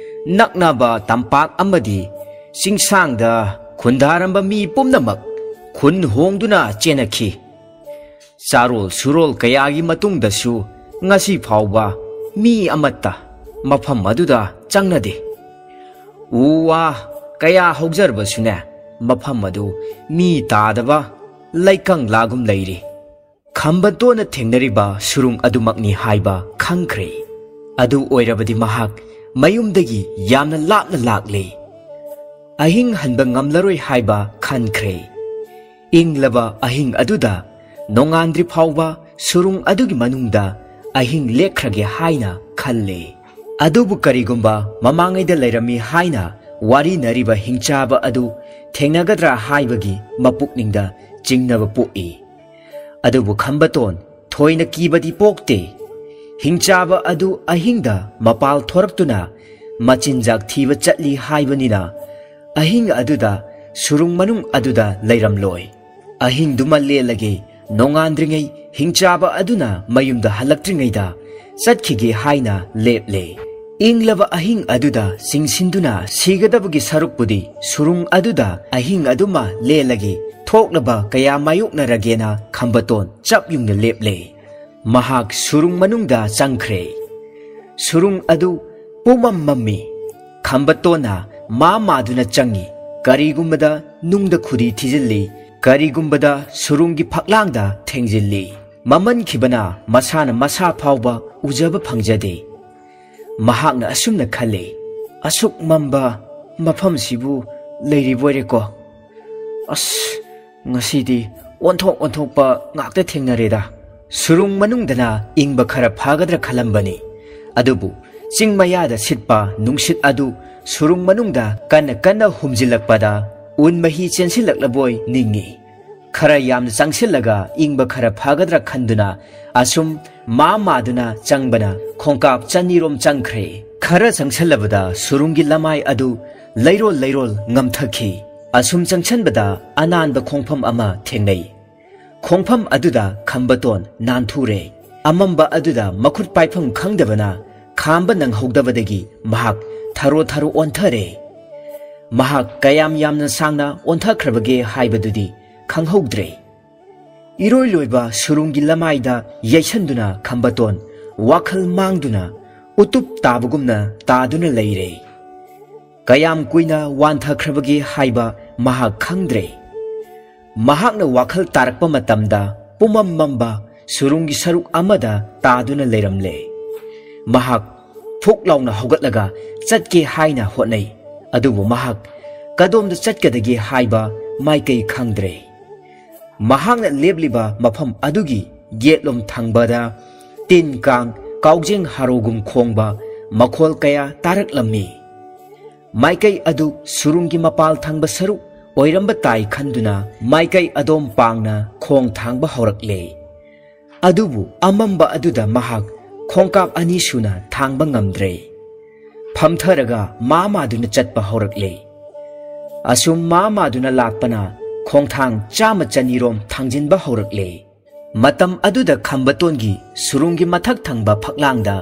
ꯅꯛꯅꯕ ꯇꯝꯄꯥꯛ ꯑꯃꯗꯤ ꯆꯤꯡꯁꯥꯡꯗ ꯈꯨꯟꯗꯥꯔꯝꯕ ꯃꯤ ꯄꯨꯝꯅꯃꯛ ꯈꯨꯟ ꯍꯣꯡꯗꯨꯅ ꯆꯦꯟꯅꯈꯤ꯫ ꯆꯥꯔꯣꯜ ꯁꯨꯔꯣꯜ ꯀꯌꯥꯒꯤ ꯃꯇꯨꯡꯗꯁꯨ ꯉꯁꯤ ꯐꯥꯎꯕ ꯃꯤ ꯑꯃꯠꯇ ꯃꯐꯝ ꯑꯗꯨꯗ ꯆꯪꯅꯗꯦ꯫ ꯎ ꯋꯥ ꯀꯌꯥ ꯍꯧꯖꯔꯕꯁꯨꯅꯦ ꯃꯐꯝ ꯑꯗꯨ ꯃꯤ ꯇꯥꯗꯕ ꯂꯩꯀꯪꯂꯥꯒꯨꯝ ꯂꯩꯔꯤ꯫ ꯈꯝꯕꯇꯣꯟꯅ ꯊꯦꯡꯅꯔꯤꯕ ꯁꯨꯔꯨꯡ ꯑꯗꯨꯃꯛꯅꯤ ꯍꯥꯏꯕ ꯈꯪꯈ꯭ꯔꯦ꯫ ꯑꯗꯨ ꯑꯣꯏꯔꯕꯗꯤ ꯃꯍꯥꯛ ꯃꯌꯨꯝꯗꯒꯤ ꯌꯥꯝꯅ ꯂꯥꯞꯅ ꯂꯥꯛꯂꯦ꯫ ꯑꯍꯤꯡ ꯍꯟꯕ ꯉꯝꯂꯔꯣꯏ ꯍꯥꯏꯕ ꯈꯟꯈ꯭ꯔꯦ꯫ ꯏꯪꯂꯕ ꯑꯍꯤꯡ ꯑꯗꯨꯗ ꯅꯣꯡꯉꯥꯟꯗ꯭ꯔꯤ ꯐꯥꯎꯕ ꯁꯨꯔꯨꯡ ꯑꯗꯨꯒꯤ ꯃꯅꯨꯡꯗ ꯑꯍꯤꯡ ꯂꯦꯛꯈ꯭ꯔꯒꯦ ꯍꯥꯏꯅ ꯈꯜꯂꯦ꯫ ꯑꯗꯨꯕꯨ ꯀꯔꯤꯒꯨꯝꯕ ꯃꯃꯥꯡꯉꯩꯗ ꯂꯩꯔꯝꯃꯤ ꯍꯥꯏꯅ ꯋꯥꯔꯤꯅꯔꯤꯕ ꯍꯤꯡꯆꯥꯕ ꯑꯗꯨ ꯊꯦꯡꯅꯒꯗ꯭ꯔꯥ ꯍꯥꯏꯕꯒꯤ ꯃꯄꯨꯛꯅꯤꯡꯗ ꯆꯤꯡꯅꯕ ꯄꯣꯛꯏ꯫ ꯑꯗꯨꯕꯨ ꯈꯝꯕꯇꯣꯟ ꯊꯣꯏꯅ ꯀꯤꯕꯗꯤ ꯄꯣꯛꯇꯦ꯫ ꯍꯤꯡꯆꯥꯕ ꯑꯗꯨ ꯑꯍꯤꯡꯗ ꯃꯄꯥꯜ ꯊꯣꯔꯛꯇꯨꯅ ꯃꯆꯤꯟꯖꯥꯛ ꯊꯤꯕ ꯆꯠꯂꯤ ꯍꯥꯏꯕꯅꯤꯅ ꯑꯍꯤꯡ ꯑꯗꯨꯗ ꯁꯨꯔꯨꯡ ꯃꯅꯨꯡ ꯑꯗꯨꯗ ꯂꯩꯔꯝꯂꯣꯏ꯫ ꯑꯍꯤꯡꯗꯨꯃ ꯂꯦꯜꯂꯒꯦ, ꯅꯣꯡꯉꯥꯟꯗ꯭ꯔꯤꯉꯩ ꯍꯤꯡꯆꯥꯕ ꯑꯗꯨꯅ ꯃꯌꯨꯝꯗ ꯍꯜꯂꯛꯇ꯭ꯔꯤꯉꯩꯗ ꯆꯠꯈꯤꯒꯦ ꯍꯥꯏꯅ ꯂꯦꯞꯂꯦ꯫ ꯏꯪꯂꯕ ꯑꯍꯤꯡ ꯑꯗꯨꯗ ꯆꯤꯡꯁꯤꯟꯗꯨꯅ ꯁꯤꯒꯗꯕꯒꯤ ꯁꯔꯨꯛꯄꯨꯗꯤ ꯁꯨꯔꯨꯡ ꯑꯗꯨꯗ ꯑꯍꯤꯡ ꯑꯗꯨꯃ ꯂꯦꯜꯂꯒꯦ, ꯊꯣꯛꯂꯕ ꯀꯌꯥ ꯃꯥꯌꯣꯛꯅꯔꯒꯦꯅ ꯈꯝꯕꯇꯣꯟ ꯆꯞ ꯌꯨꯡꯅ ꯂꯦꯞꯂꯦ꯫ ꯃꯍꯥꯛ ꯁꯨꯔꯨꯡ ꯃꯅꯨꯡꯗ ꯆꯪꯈ꯭ꯔꯦ꯫ ꯁꯨꯔꯨꯡ ꯑꯗꯨ ꯄꯨꯝꯃꯝ ꯃꯝꯃꯤ꯫ ꯈꯝꯕꯇꯣꯟꯅ ꯃꯥ ꯃꯥꯗꯨꯅ ꯆꯪꯉꯤ꯫ ꯀꯔꯤꯒꯨꯝꯕꯗ ꯅꯨꯡꯗ ꯈꯨꯗꯤ ꯊꯤꯖꯤꯜꯂꯤ꯫ ꯀꯔꯤꯒꯨꯝꯕꯗ ꯁꯨꯔꯨꯡꯒꯤ ꯐꯛꯂꯥꯡꯗ ꯊꯦꯡꯖꯤꯜꯂꯤ꯫ ꯃꯃꯟꯈꯤꯕꯅ ꯃꯁꯥꯅ ꯃꯁꯥ ꯐꯥꯎꯕ ꯎꯖꯕ ꯐꯪꯖꯗꯦ꯫ ꯃꯍꯥꯛꯅ ꯑꯁꯨꯝꯅ ꯈꯜꯂꯤ, "ꯑꯁꯨꯛ ꯃꯝꯕ ꯃꯐꯝꯁꯤꯕꯨ ꯂꯩꯔꯤꯕꯣꯏꯔꯦꯀꯣ꯫ ꯑꯁ, ꯉꯁꯤꯗꯤ ꯑꯣꯟꯊꯣꯛ ꯑꯣꯟꯊꯣꯛꯄ ꯉꯥꯛꯇ ꯊꯦꯡꯅꯔꯦꯗ"꯫ ꯁꯨꯔꯨꯡ ꯃꯅꯨꯡꯗꯅ ꯏꯪꯕ ꯈꯔ ꯐꯒꯗ꯭ꯔꯥ ꯈꯜꯂꯝꯕꯅꯤ꯫ ꯑꯗꯨꯕꯨ ꯆꯤꯡ ꯃꯌꯥꯗ ꯁꯤꯠꯄ ꯅꯨꯡꯁꯤꯠ ꯑꯗꯨ ꯁꯨꯔꯨꯡ ꯃꯅꯨꯡꯗ ꯀꯟꯅ ꯀꯟꯅ ꯍꯨꯝꯖꯤꯜꯂꯛꯄꯗ ꯎꯟ ꯃꯍꯤ ꯆꯦꯟꯁꯤꯜꯂꯛꯂꯕꯣꯏ ꯅꯤꯡꯏ꯫ ꯈꯔ ꯌꯥꯝꯅ ꯆꯪꯁꯤꯜꯂꯒ ꯏꯪꯕ ꯈꯔ ꯐꯒꯗ꯭ꯔꯥ ꯈꯟꯗꯨꯅ ꯑꯁꯨꯝ ꯃꯥ ꯃꯥꯗꯨꯅ ꯆꯪꯕꯅ ꯈꯣꯡꯀꯥꯞ ꯆꯅꯤꯔꯣꯝ ꯆꯪꯈ꯭ꯔꯦ꯫ ꯈꯔ ꯆꯪꯁꯤꯜꯂꯕꯗ ꯁꯨꯔꯨꯡꯒꯤ ꯂꯃꯥꯏ ꯑꯗꯨ ꯂꯩꯔꯣꯜ ꯂꯩꯔꯣꯜ ꯉꯝꯊꯈꯤ꯫ ꯑꯁꯨꯝ ꯆꯪꯁꯤꯟꯕꯗ ꯑꯅꯥꯟꯕ ꯈꯣꯡꯐꯝ ꯑꯃ ꯊꯦꯡꯅꯩ꯫ ꯈꯣꯡꯐꯝ ꯑꯗꯨꯗ ꯈꯝꯕꯇꯣꯟ ꯅꯥꯟꯊꯨꯔꯦ꯫ ꯑꯃꯝꯕ ꯑꯗꯨꯗ ꯃꯈꯨꯠ ꯄꯥꯏꯐꯝ ꯈꯪꯗꯕꯅ ꯈꯥꯝꯕ ꯅꯪꯍꯧꯗꯕꯗꯒꯤ ꯃꯍꯥꯛ ꯊꯔꯣ ꯊꯔꯣ ꯑꯣꯟꯊꯔꯦ꯫ ꯃꯍꯥꯛ ꯀꯌꯥꯝ ꯌꯥꯝꯅ ꯁꯥꯡꯅ ꯑꯣꯟꯊꯈ꯭ꯔꯕꯒꯦ ꯍꯥꯏꯕꯗꯨꯗꯤ ꯈꯪꯍꯧꯗ꯭ꯔꯦ꯫ ꯏꯔꯣꯏ ꯂꯣꯏꯕ ꯁꯨꯔꯨꯡꯒꯤ ꯂꯃꯥꯏꯗ ꯌꯩꯁꯟꯗꯨꯅ ꯈꯝꯕꯇꯣꯟ ꯋꯥꯈꯜ ꯃꯥꯡꯗꯨꯅ ꯎꯇꯨꯞ ꯇꯥꯕꯒꯨꯝꯅ ꯇꯥꯗꯨꯅ ꯂꯩꯔꯦ꯫ ꯀꯌꯥꯝ ꯀꯨꯏꯅ ꯋꯥꯟꯊꯈ꯭ꯔꯕꯒꯦ ꯍꯥꯏꯕ ꯃꯍꯥꯛ ꯈꯪꯗ꯭ꯔꯦ꯫ ꯃꯍꯥꯛꯅ ꯋꯥꯈꯜ ꯇꯥꯔꯛꯄ ꯃꯇꯝꯗ ꯄꯨꯝꯃꯝ ꯃꯝꯕ ꯁꯨꯔꯨꯡꯒꯤ ꯁꯔꯨꯛ ꯑꯃꯗ ꯇꯥꯗꯨꯅ ꯂꯩꯔꯝꯂꯦ꯫ ꯃꯍꯥꯛ ꯐꯨꯛ ꯂꯥꯎꯅ ꯍꯧꯒꯠꯂꯒ ꯆꯠꯀꯦ ꯍꯥꯏꯅ ꯍꯣꯠꯅꯩ, ꯑꯗꯨꯕꯨ ꯃꯍꯥꯛ ꯀꯗꯣꯝꯗ ꯆꯠꯀꯗꯒꯦ ꯍꯥꯏꯕ ꯃꯥꯏꯀꯩ ꯈꯪꯗ꯭ꯔꯦ꯫ ꯃꯍꯥꯛꯅ ꯂꯦꯞꯂꯤꯕ ꯃꯐꯝ ꯑꯗꯨꯒꯤ ꯌꯦꯠꯂꯣꯝ ꯊꯪꯕꯗ ꯇꯤꯟ ꯀꯥꯡ, ꯀꯥꯎꯖꯦꯡ ꯍꯥꯔꯣꯒꯨꯝ ꯈꯣꯡꯕ ꯃꯈꯣꯜ ꯀꯌꯥ ꯇꯥꯔꯛꯂꯝꯃꯤ꯫ ꯃꯥꯏꯀꯩ ꯑꯗꯨ ꯁꯨꯔꯨꯡꯒꯤ ꯃꯄꯥꯜ ꯊꯪꯕ ꯁꯔꯨꯛ ꯑꯣꯏꯔꯝꯕ ꯇꯥꯏ ꯈꯟꯗꯨꯅ ꯃꯥꯏꯀꯩ ꯑꯗꯣꯝ ꯄꯥꯡꯅ ꯈꯣꯡ ꯊꯥꯡꯕ ꯍꯧꯔꯛꯂꯦ꯫ ꯑꯗꯨꯕꯨ ꯑꯃꯝꯕ ꯑꯗꯨꯗ ꯃꯍꯥꯛ ꯈꯣꯡꯀꯥꯞ ꯑꯅꯤ ꯁꯨꯅ ꯊꯥꯡꯕ ꯉꯝꯗ꯭ꯔꯦ꯫ ꯐꯝꯊꯔꯒ ꯃꯥ ꯃꯥꯗꯨꯅ ꯆꯠꯄ ꯍꯧꯔꯛꯂꯦ꯫ ꯑꯁꯨꯝ ꯃꯥ ꯃꯥꯗꯨꯅ ꯂꯥꯛꯄꯅ ꯈꯣꯡꯊꯥꯡ ꯆꯥꯝꯃ ꯆꯅꯤꯔꯣꯝ ꯊꯥꯡꯖꯤꯟꯕ ꯍꯧꯔꯛꯂꯦ꯫ ꯃꯇꯝ ꯑꯗꯨꯗ ꯈꯝꯕꯇꯣꯟꯒꯤ ꯁꯨꯔꯨꯡꯒꯤ ꯃꯊꯛ ꯊꯪꯕ ꯐꯛꯂꯥꯡꯗ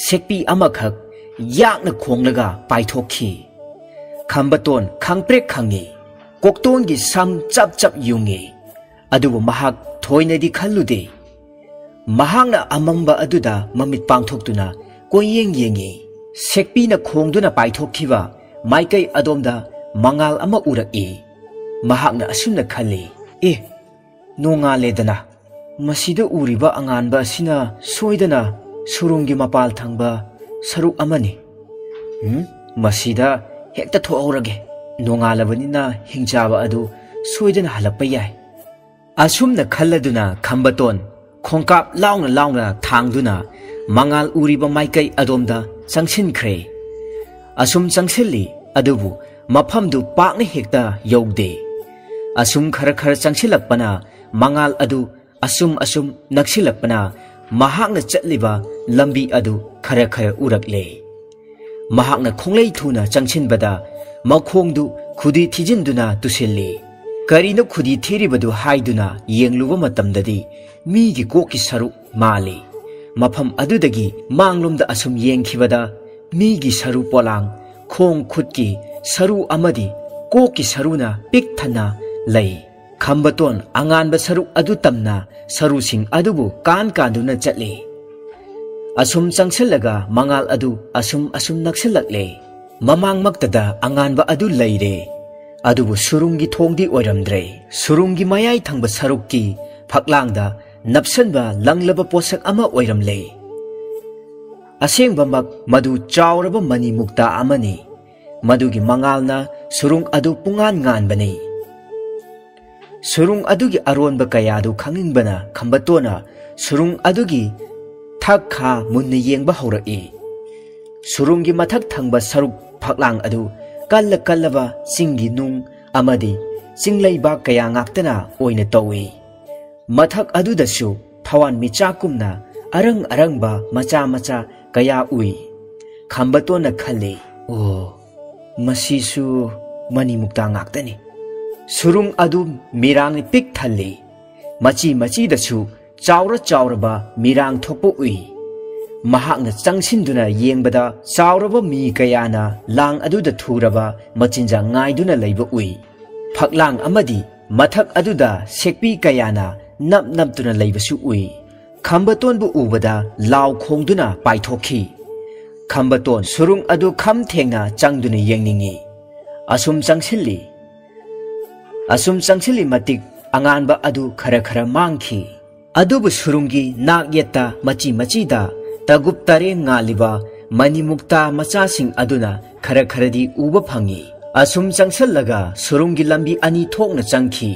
ꯁꯦꯛꯄꯤ ꯑꯃꯈꯛ ꯌꯥꯛꯅ ꯈꯣꯡꯂꯒ ꯄꯥꯏꯊꯣꯛꯈꯤ꯫ ꯈꯝꯕꯇꯣꯟ ꯈꯪꯄ꯭ꯔꯦꯛ ꯈꯪꯉꯤ꯫ ꯀꯣꯛꯇꯣꯟꯒꯤ ꯁꯝ ꯆꯞ ꯆꯞ ꯌꯨꯡꯉꯤ꯫ ꯑꯗꯨꯕꯨ ꯃꯍꯥꯛ ꯊꯣꯏꯅꯗꯤ ꯈꯜꯂꯨꯗꯦ꯫ ꯃꯍꯥꯛꯅ ꯑꯃꯝꯕ ꯑꯗꯨꯗ ꯃꯃꯤꯠ ꯄꯥꯡꯊꯣꯛꯇꯨꯅ ꯀꯣꯏꯌꯦꯡ ꯌꯦꯡꯉꯤ꯫ ꯁꯦꯛꯄꯤꯅ ꯈꯣꯡꯗꯨꯅ ꯄꯥꯏꯊꯣꯛꯈꯤꯕ ꯃꯥꯏꯀꯩ ꯑꯗꯣꯝꯗ ꯃꯉꯥꯜ ꯑꯃ ꯎꯔꯛꯏ꯫ ꯃꯍꯥꯛꯅ ꯑꯁꯨꯝꯅ ꯈꯜꯂꯤ, ꯑꯦ, ꯅꯣꯡꯉꯥꯜꯂꯦꯗꯅ꯫ ꯃꯁꯤꯗ ꯎꯔꯤꯕ ꯑꯉꯥꯟꯕ ꯑꯁꯤꯅ ꯁꯣꯏꯗꯅ ꯁꯨꯔꯨꯡꯒꯤ ꯃꯄꯥꯜ ꯊꯪꯕ ꯁꯔꯨꯛ ꯑꯃꯅꯤ꯫ ꯎꯝ, ꯃꯁꯤꯗ ꯍꯦꯛꯇ ꯊꯣꯛꯍꯧꯔꯒꯦ꯫ ꯅꯣꯡꯉꯥꯜꯂꯕꯅꯤꯅ ꯍꯤꯡꯆꯥꯕ ꯑꯗꯨ ꯁꯣꯏꯗꯅ ꯍꯜꯂꯛꯄ ꯌꯥꯏ꯫ ꯑꯁꯨꯝꯅ ꯈꯜꯂꯗꯨꯅ ꯈꯝꯕꯇꯣꯟ ꯈꯣꯡꯀꯥꯞ ꯂꯥꯎꯅ ꯂꯥꯎꯅ ꯊꯥꯡꯗꯨꯅ ꯃꯉꯥꯜ ꯎꯔꯤꯕ ꯃꯥꯏꯀꯩ ꯑꯗꯣꯝꯗ ꯆꯪꯁꯤꯟꯈ꯭ꯔꯦ꯫ ꯑꯁꯨꯝ ꯆꯪꯁꯤꯜꯂꯤ, ꯑꯗꯨꯕꯨ ꯃꯐꯝꯗꯨ ꯄꯥꯛꯅ ꯍꯦꯛꯇ ꯌꯧꯗꯦ꯫ ꯑꯁꯨꯝ ꯈꯔ ꯈꯔ ꯆꯪꯁꯤꯜꯂꯛꯄꯅ ꯃꯉꯥꯜ ꯑꯗꯨ ꯑꯁꯨꯝ ꯑꯁꯨꯝ ꯅꯛꯁꯤꯜꯂꯛꯄꯅ ꯃꯍꯥꯛꯅ ꯆꯠꯂꯤꯕ ꯂꯝꯕꯤ ꯑꯗꯨ ꯈꯔ ꯈꯔ ꯎꯔꯛꯂꯦ꯫ ꯃꯍꯥꯛꯅ ꯈꯣꯡꯂꯩ ꯊꯨꯅ ꯆꯪꯁꯤꯟꯕꯗ ꯃꯈꯣꯡꯗꯨ ꯈꯨꯗꯤ ꯊꯤꯖꯤꯟꯗꯨꯅ ꯇꯨꯁꯤꯜꯂꯤ꯫ ꯀꯔꯤꯅꯣ ꯈꯨꯗꯤ ꯊꯤꯔꯤꯕꯗꯨ ꯍꯥꯏꯗꯨꯅ ꯌꯦꯡꯂꯨꯕ ꯃꯇꯝꯗꯗꯤ ꯃꯤꯒꯤ ꯀꯣꯛꯀꯤ ꯁꯔꯨꯛ ꯃꯥꯜꯂꯤ꯫ ꯃꯐꯝ ꯑꯗꯨꯗꯒꯤ ꯃꯥꯡꯂꯣꯝꯗ ꯑꯁꯨꯝ ꯌꯦꯡꯈꯤꯕꯗ ꯃꯤꯒꯤ ꯁꯔꯨ ꯄꯣꯂꯥꯡ, ꯈꯣꯡ ꯈꯨꯠꯀꯤ ꯁꯔꯨ ꯑꯃꯗꯤ ꯀꯣꯛꯀꯤ ꯁꯔꯨꯅ ꯄꯤꯛ ꯊꯟꯅ ꯂꯩ꯫ ꯈꯝꯕꯇꯣꯟ ꯑꯉꯥꯟꯕ ꯁꯔꯨꯛ ꯑꯗꯨ ꯇꯝꯅ ꯁꯔꯨꯁꯤꯡ ꯑꯗꯨꯕꯨ ꯀꯥꯟ ꯀꯥꯟꯗꯨꯅ ꯆꯠꯂꯤ꯫ ꯑꯁꯨꯝ ꯆꯪꯁꯤꯜꯂꯒ ꯃꯉꯥꯜ ꯑꯗꯨ ꯑꯁꯨꯝ ꯑꯁꯨꯝ ꯅꯛꯁꯤꯜꯂꯛꯂꯦ꯫ ꯃꯃꯥꯡꯃꯛꯇꯗ ꯑꯉꯥꯟꯕ ꯑꯗꯨ ꯂꯩꯔꯦ꯫ ꯑꯗꯨꯕꯨ ꯁꯨꯔꯨꯡꯒꯤ ꯊꯣꯡꯗꯤ ꯑꯣꯏꯔꯝꯗ꯭ꯔꯦ꯫ ꯁꯨꯔꯨꯡꯒꯤ ꯃꯌꯥꯏ ꯊꯪꯕ ꯁꯔꯨꯛꯀꯤ ꯐꯛꯂꯥꯡꯗ ꯅꯞꯁꯟꯕ ꯂꯪꯂꯕ ꯄꯣꯠꯁꯛ ꯑꯃ ꯑꯣꯏꯔꯝꯂꯦ꯫ ꯑꯁꯦꯡꯕꯃꯛ ꯃꯗꯨ ꯆꯥꯎꯔꯕ ꯃꯅꯤ ꯃꯨꯛꯇꯥ ꯑꯃꯅꯤ꯫ ꯃꯗꯨꯒꯤ ꯃꯉꯥꯜꯅ ꯁꯨꯔꯨꯡ ꯑꯗꯨ ꯄꯨꯡꯉꯥꯟ ꯉꯥꯟꯕꯅꯤ꯫ ꯁꯨꯔꯨꯡ ꯑꯗꯨꯒꯤ ꯑꯔꯣꯟꯕ ꯀꯌꯥꯗꯨ ꯈꯪꯅꯤꯡꯕꯅ ꯈꯝꯕꯇꯣꯟꯅ ꯁꯨꯔꯨꯡ ꯑꯗꯨꯒꯤ ꯊꯛ ꯈꯥ ꯃꯨꯟꯅ ꯌꯦꯡꯕ ꯍꯧꯔꯛꯏ꯫ ꯁꯨꯔꯨꯡꯒꯤ ꯃꯊꯛ ꯊꯪꯕ ꯁꯔꯨꯛ ꯐꯛꯂꯥꯡ ꯑꯗꯨ ꯀꯜꯂ ꯀꯜꯂꯕ ꯆꯤꯡꯒꯤ ꯅꯨꯡ ꯑꯃꯗꯤ ꯆꯤꯡꯂꯩꯕꯥꯛ ꯀꯌꯥ ꯉꯥꯛꯇꯅ ꯑꯣꯏꯅ ꯇꯧꯏ꯫ ꯃꯊꯛ ꯑꯗꯨꯗꯁꯨ ꯊꯋꯥꯟ ꯃꯤꯆꯥꯛꯀꯨꯝꯅ ꯑꯔꯪ ꯑꯔꯪꯕ ꯃꯆꯥ ꯃꯆꯥ ꯀꯌꯥ ꯎꯏ꯫ ꯈꯝꯕꯇꯣꯟꯅ ꯈꯜꯂꯤ, "ꯑꯣ, ꯃꯁꯤꯁꯨ ꯃꯅꯤ ꯃꯨꯛꯇꯥ ꯉꯥꯛꯇꯅꯤ꯫" ꯁꯨꯔꯨꯡ ꯑꯗꯨ ꯃꯤꯔꯥꯡꯅ ꯄꯤꯛ ꯊꯜꯂꯤ꯫ ꯃꯆꯤ ꯃꯆꯤꯗꯁꯨ ꯆꯥꯎꯔ ꯆꯥꯎꯔꯕ ꯃꯤꯔꯥꯡ ꯊꯣꯛꯄ ꯎꯏ꯫ ꯃꯍꯥꯛꯅ ꯆꯪꯁꯤꯟꯗꯨꯅ ꯌꯦꯡꯕꯗ ꯆꯥꯎꯔꯕ ꯃꯤ ꯀꯌꯥꯅ ꯂꯥꯡ ꯑꯗꯨꯗ ꯊꯨꯔꯕ ꯃꯆꯤꯟꯖꯥꯛ ꯉꯥꯏꯗꯨꯅ ꯂꯩꯕ ꯎꯏ꯫ ꯐꯛꯂꯥꯡ ꯑꯃꯗꯤ ꯃꯊꯛ ꯑꯗꯨꯗ ꯁꯦꯛꯄꯤ ꯀꯌꯥꯅ ꯅꯞ ꯅꯞꯇꯨꯅ ꯂꯩꯕꯁꯨ ꯎꯏ꯫ ꯈꯝꯕꯇꯣꯟꯕꯨ ꯎꯕꯗ ꯂꯥꯎ ꯈꯣꯡꯗꯨꯅ ꯄꯥꯏꯊꯣꯛꯈꯤ꯫ ꯈꯝꯕꯇꯣꯟ ꯁꯨꯔꯨꯡ ꯑꯗꯨ ꯈꯝ ꯊꯦꯡꯅ ꯆꯪꯗꯨꯅ ꯌꯦꯡꯅꯤꯡꯏ꯫ ꯑꯁꯨꯝ ꯆꯪꯁꯤꯜꯂꯤ꯫ ꯑꯁꯨꯝ ꯆꯪꯁꯤꯜꯂꯤ ꯃꯇꯤꯛ ꯑꯉꯥꯟꯕ ꯑꯗꯨ ꯈꯔ ꯈꯔ ꯃꯥꯡꯈꯤ꯫ ꯑꯗꯨꯕꯨ ꯁꯨꯔꯨꯡꯒꯤ ꯅꯥꯛ ꯌꯦꯠꯇ ꯃꯆꯤ ꯃꯆꯤꯗ ꯇꯒꯨꯞ ꯇꯔꯦꯡ ꯉꯥꯜꯂꯤꯕ ꯃꯅꯤꯃꯨꯛꯇꯥ ꯃꯆꯥꯁꯤꯡ ꯑꯗꯨꯅ ꯈꯔ ꯈꯔꯗꯤ ꯎꯕ ꯐꯪꯉꯤ꯫ ꯑꯁꯨꯝ ꯆꯪꯁꯜꯂꯒ ꯁꯨꯔꯨꯡꯒꯤ ꯂꯝꯕꯤ ꯑꯅꯤ ꯊꯣꯛꯅ ꯆꯪꯈꯤ꯫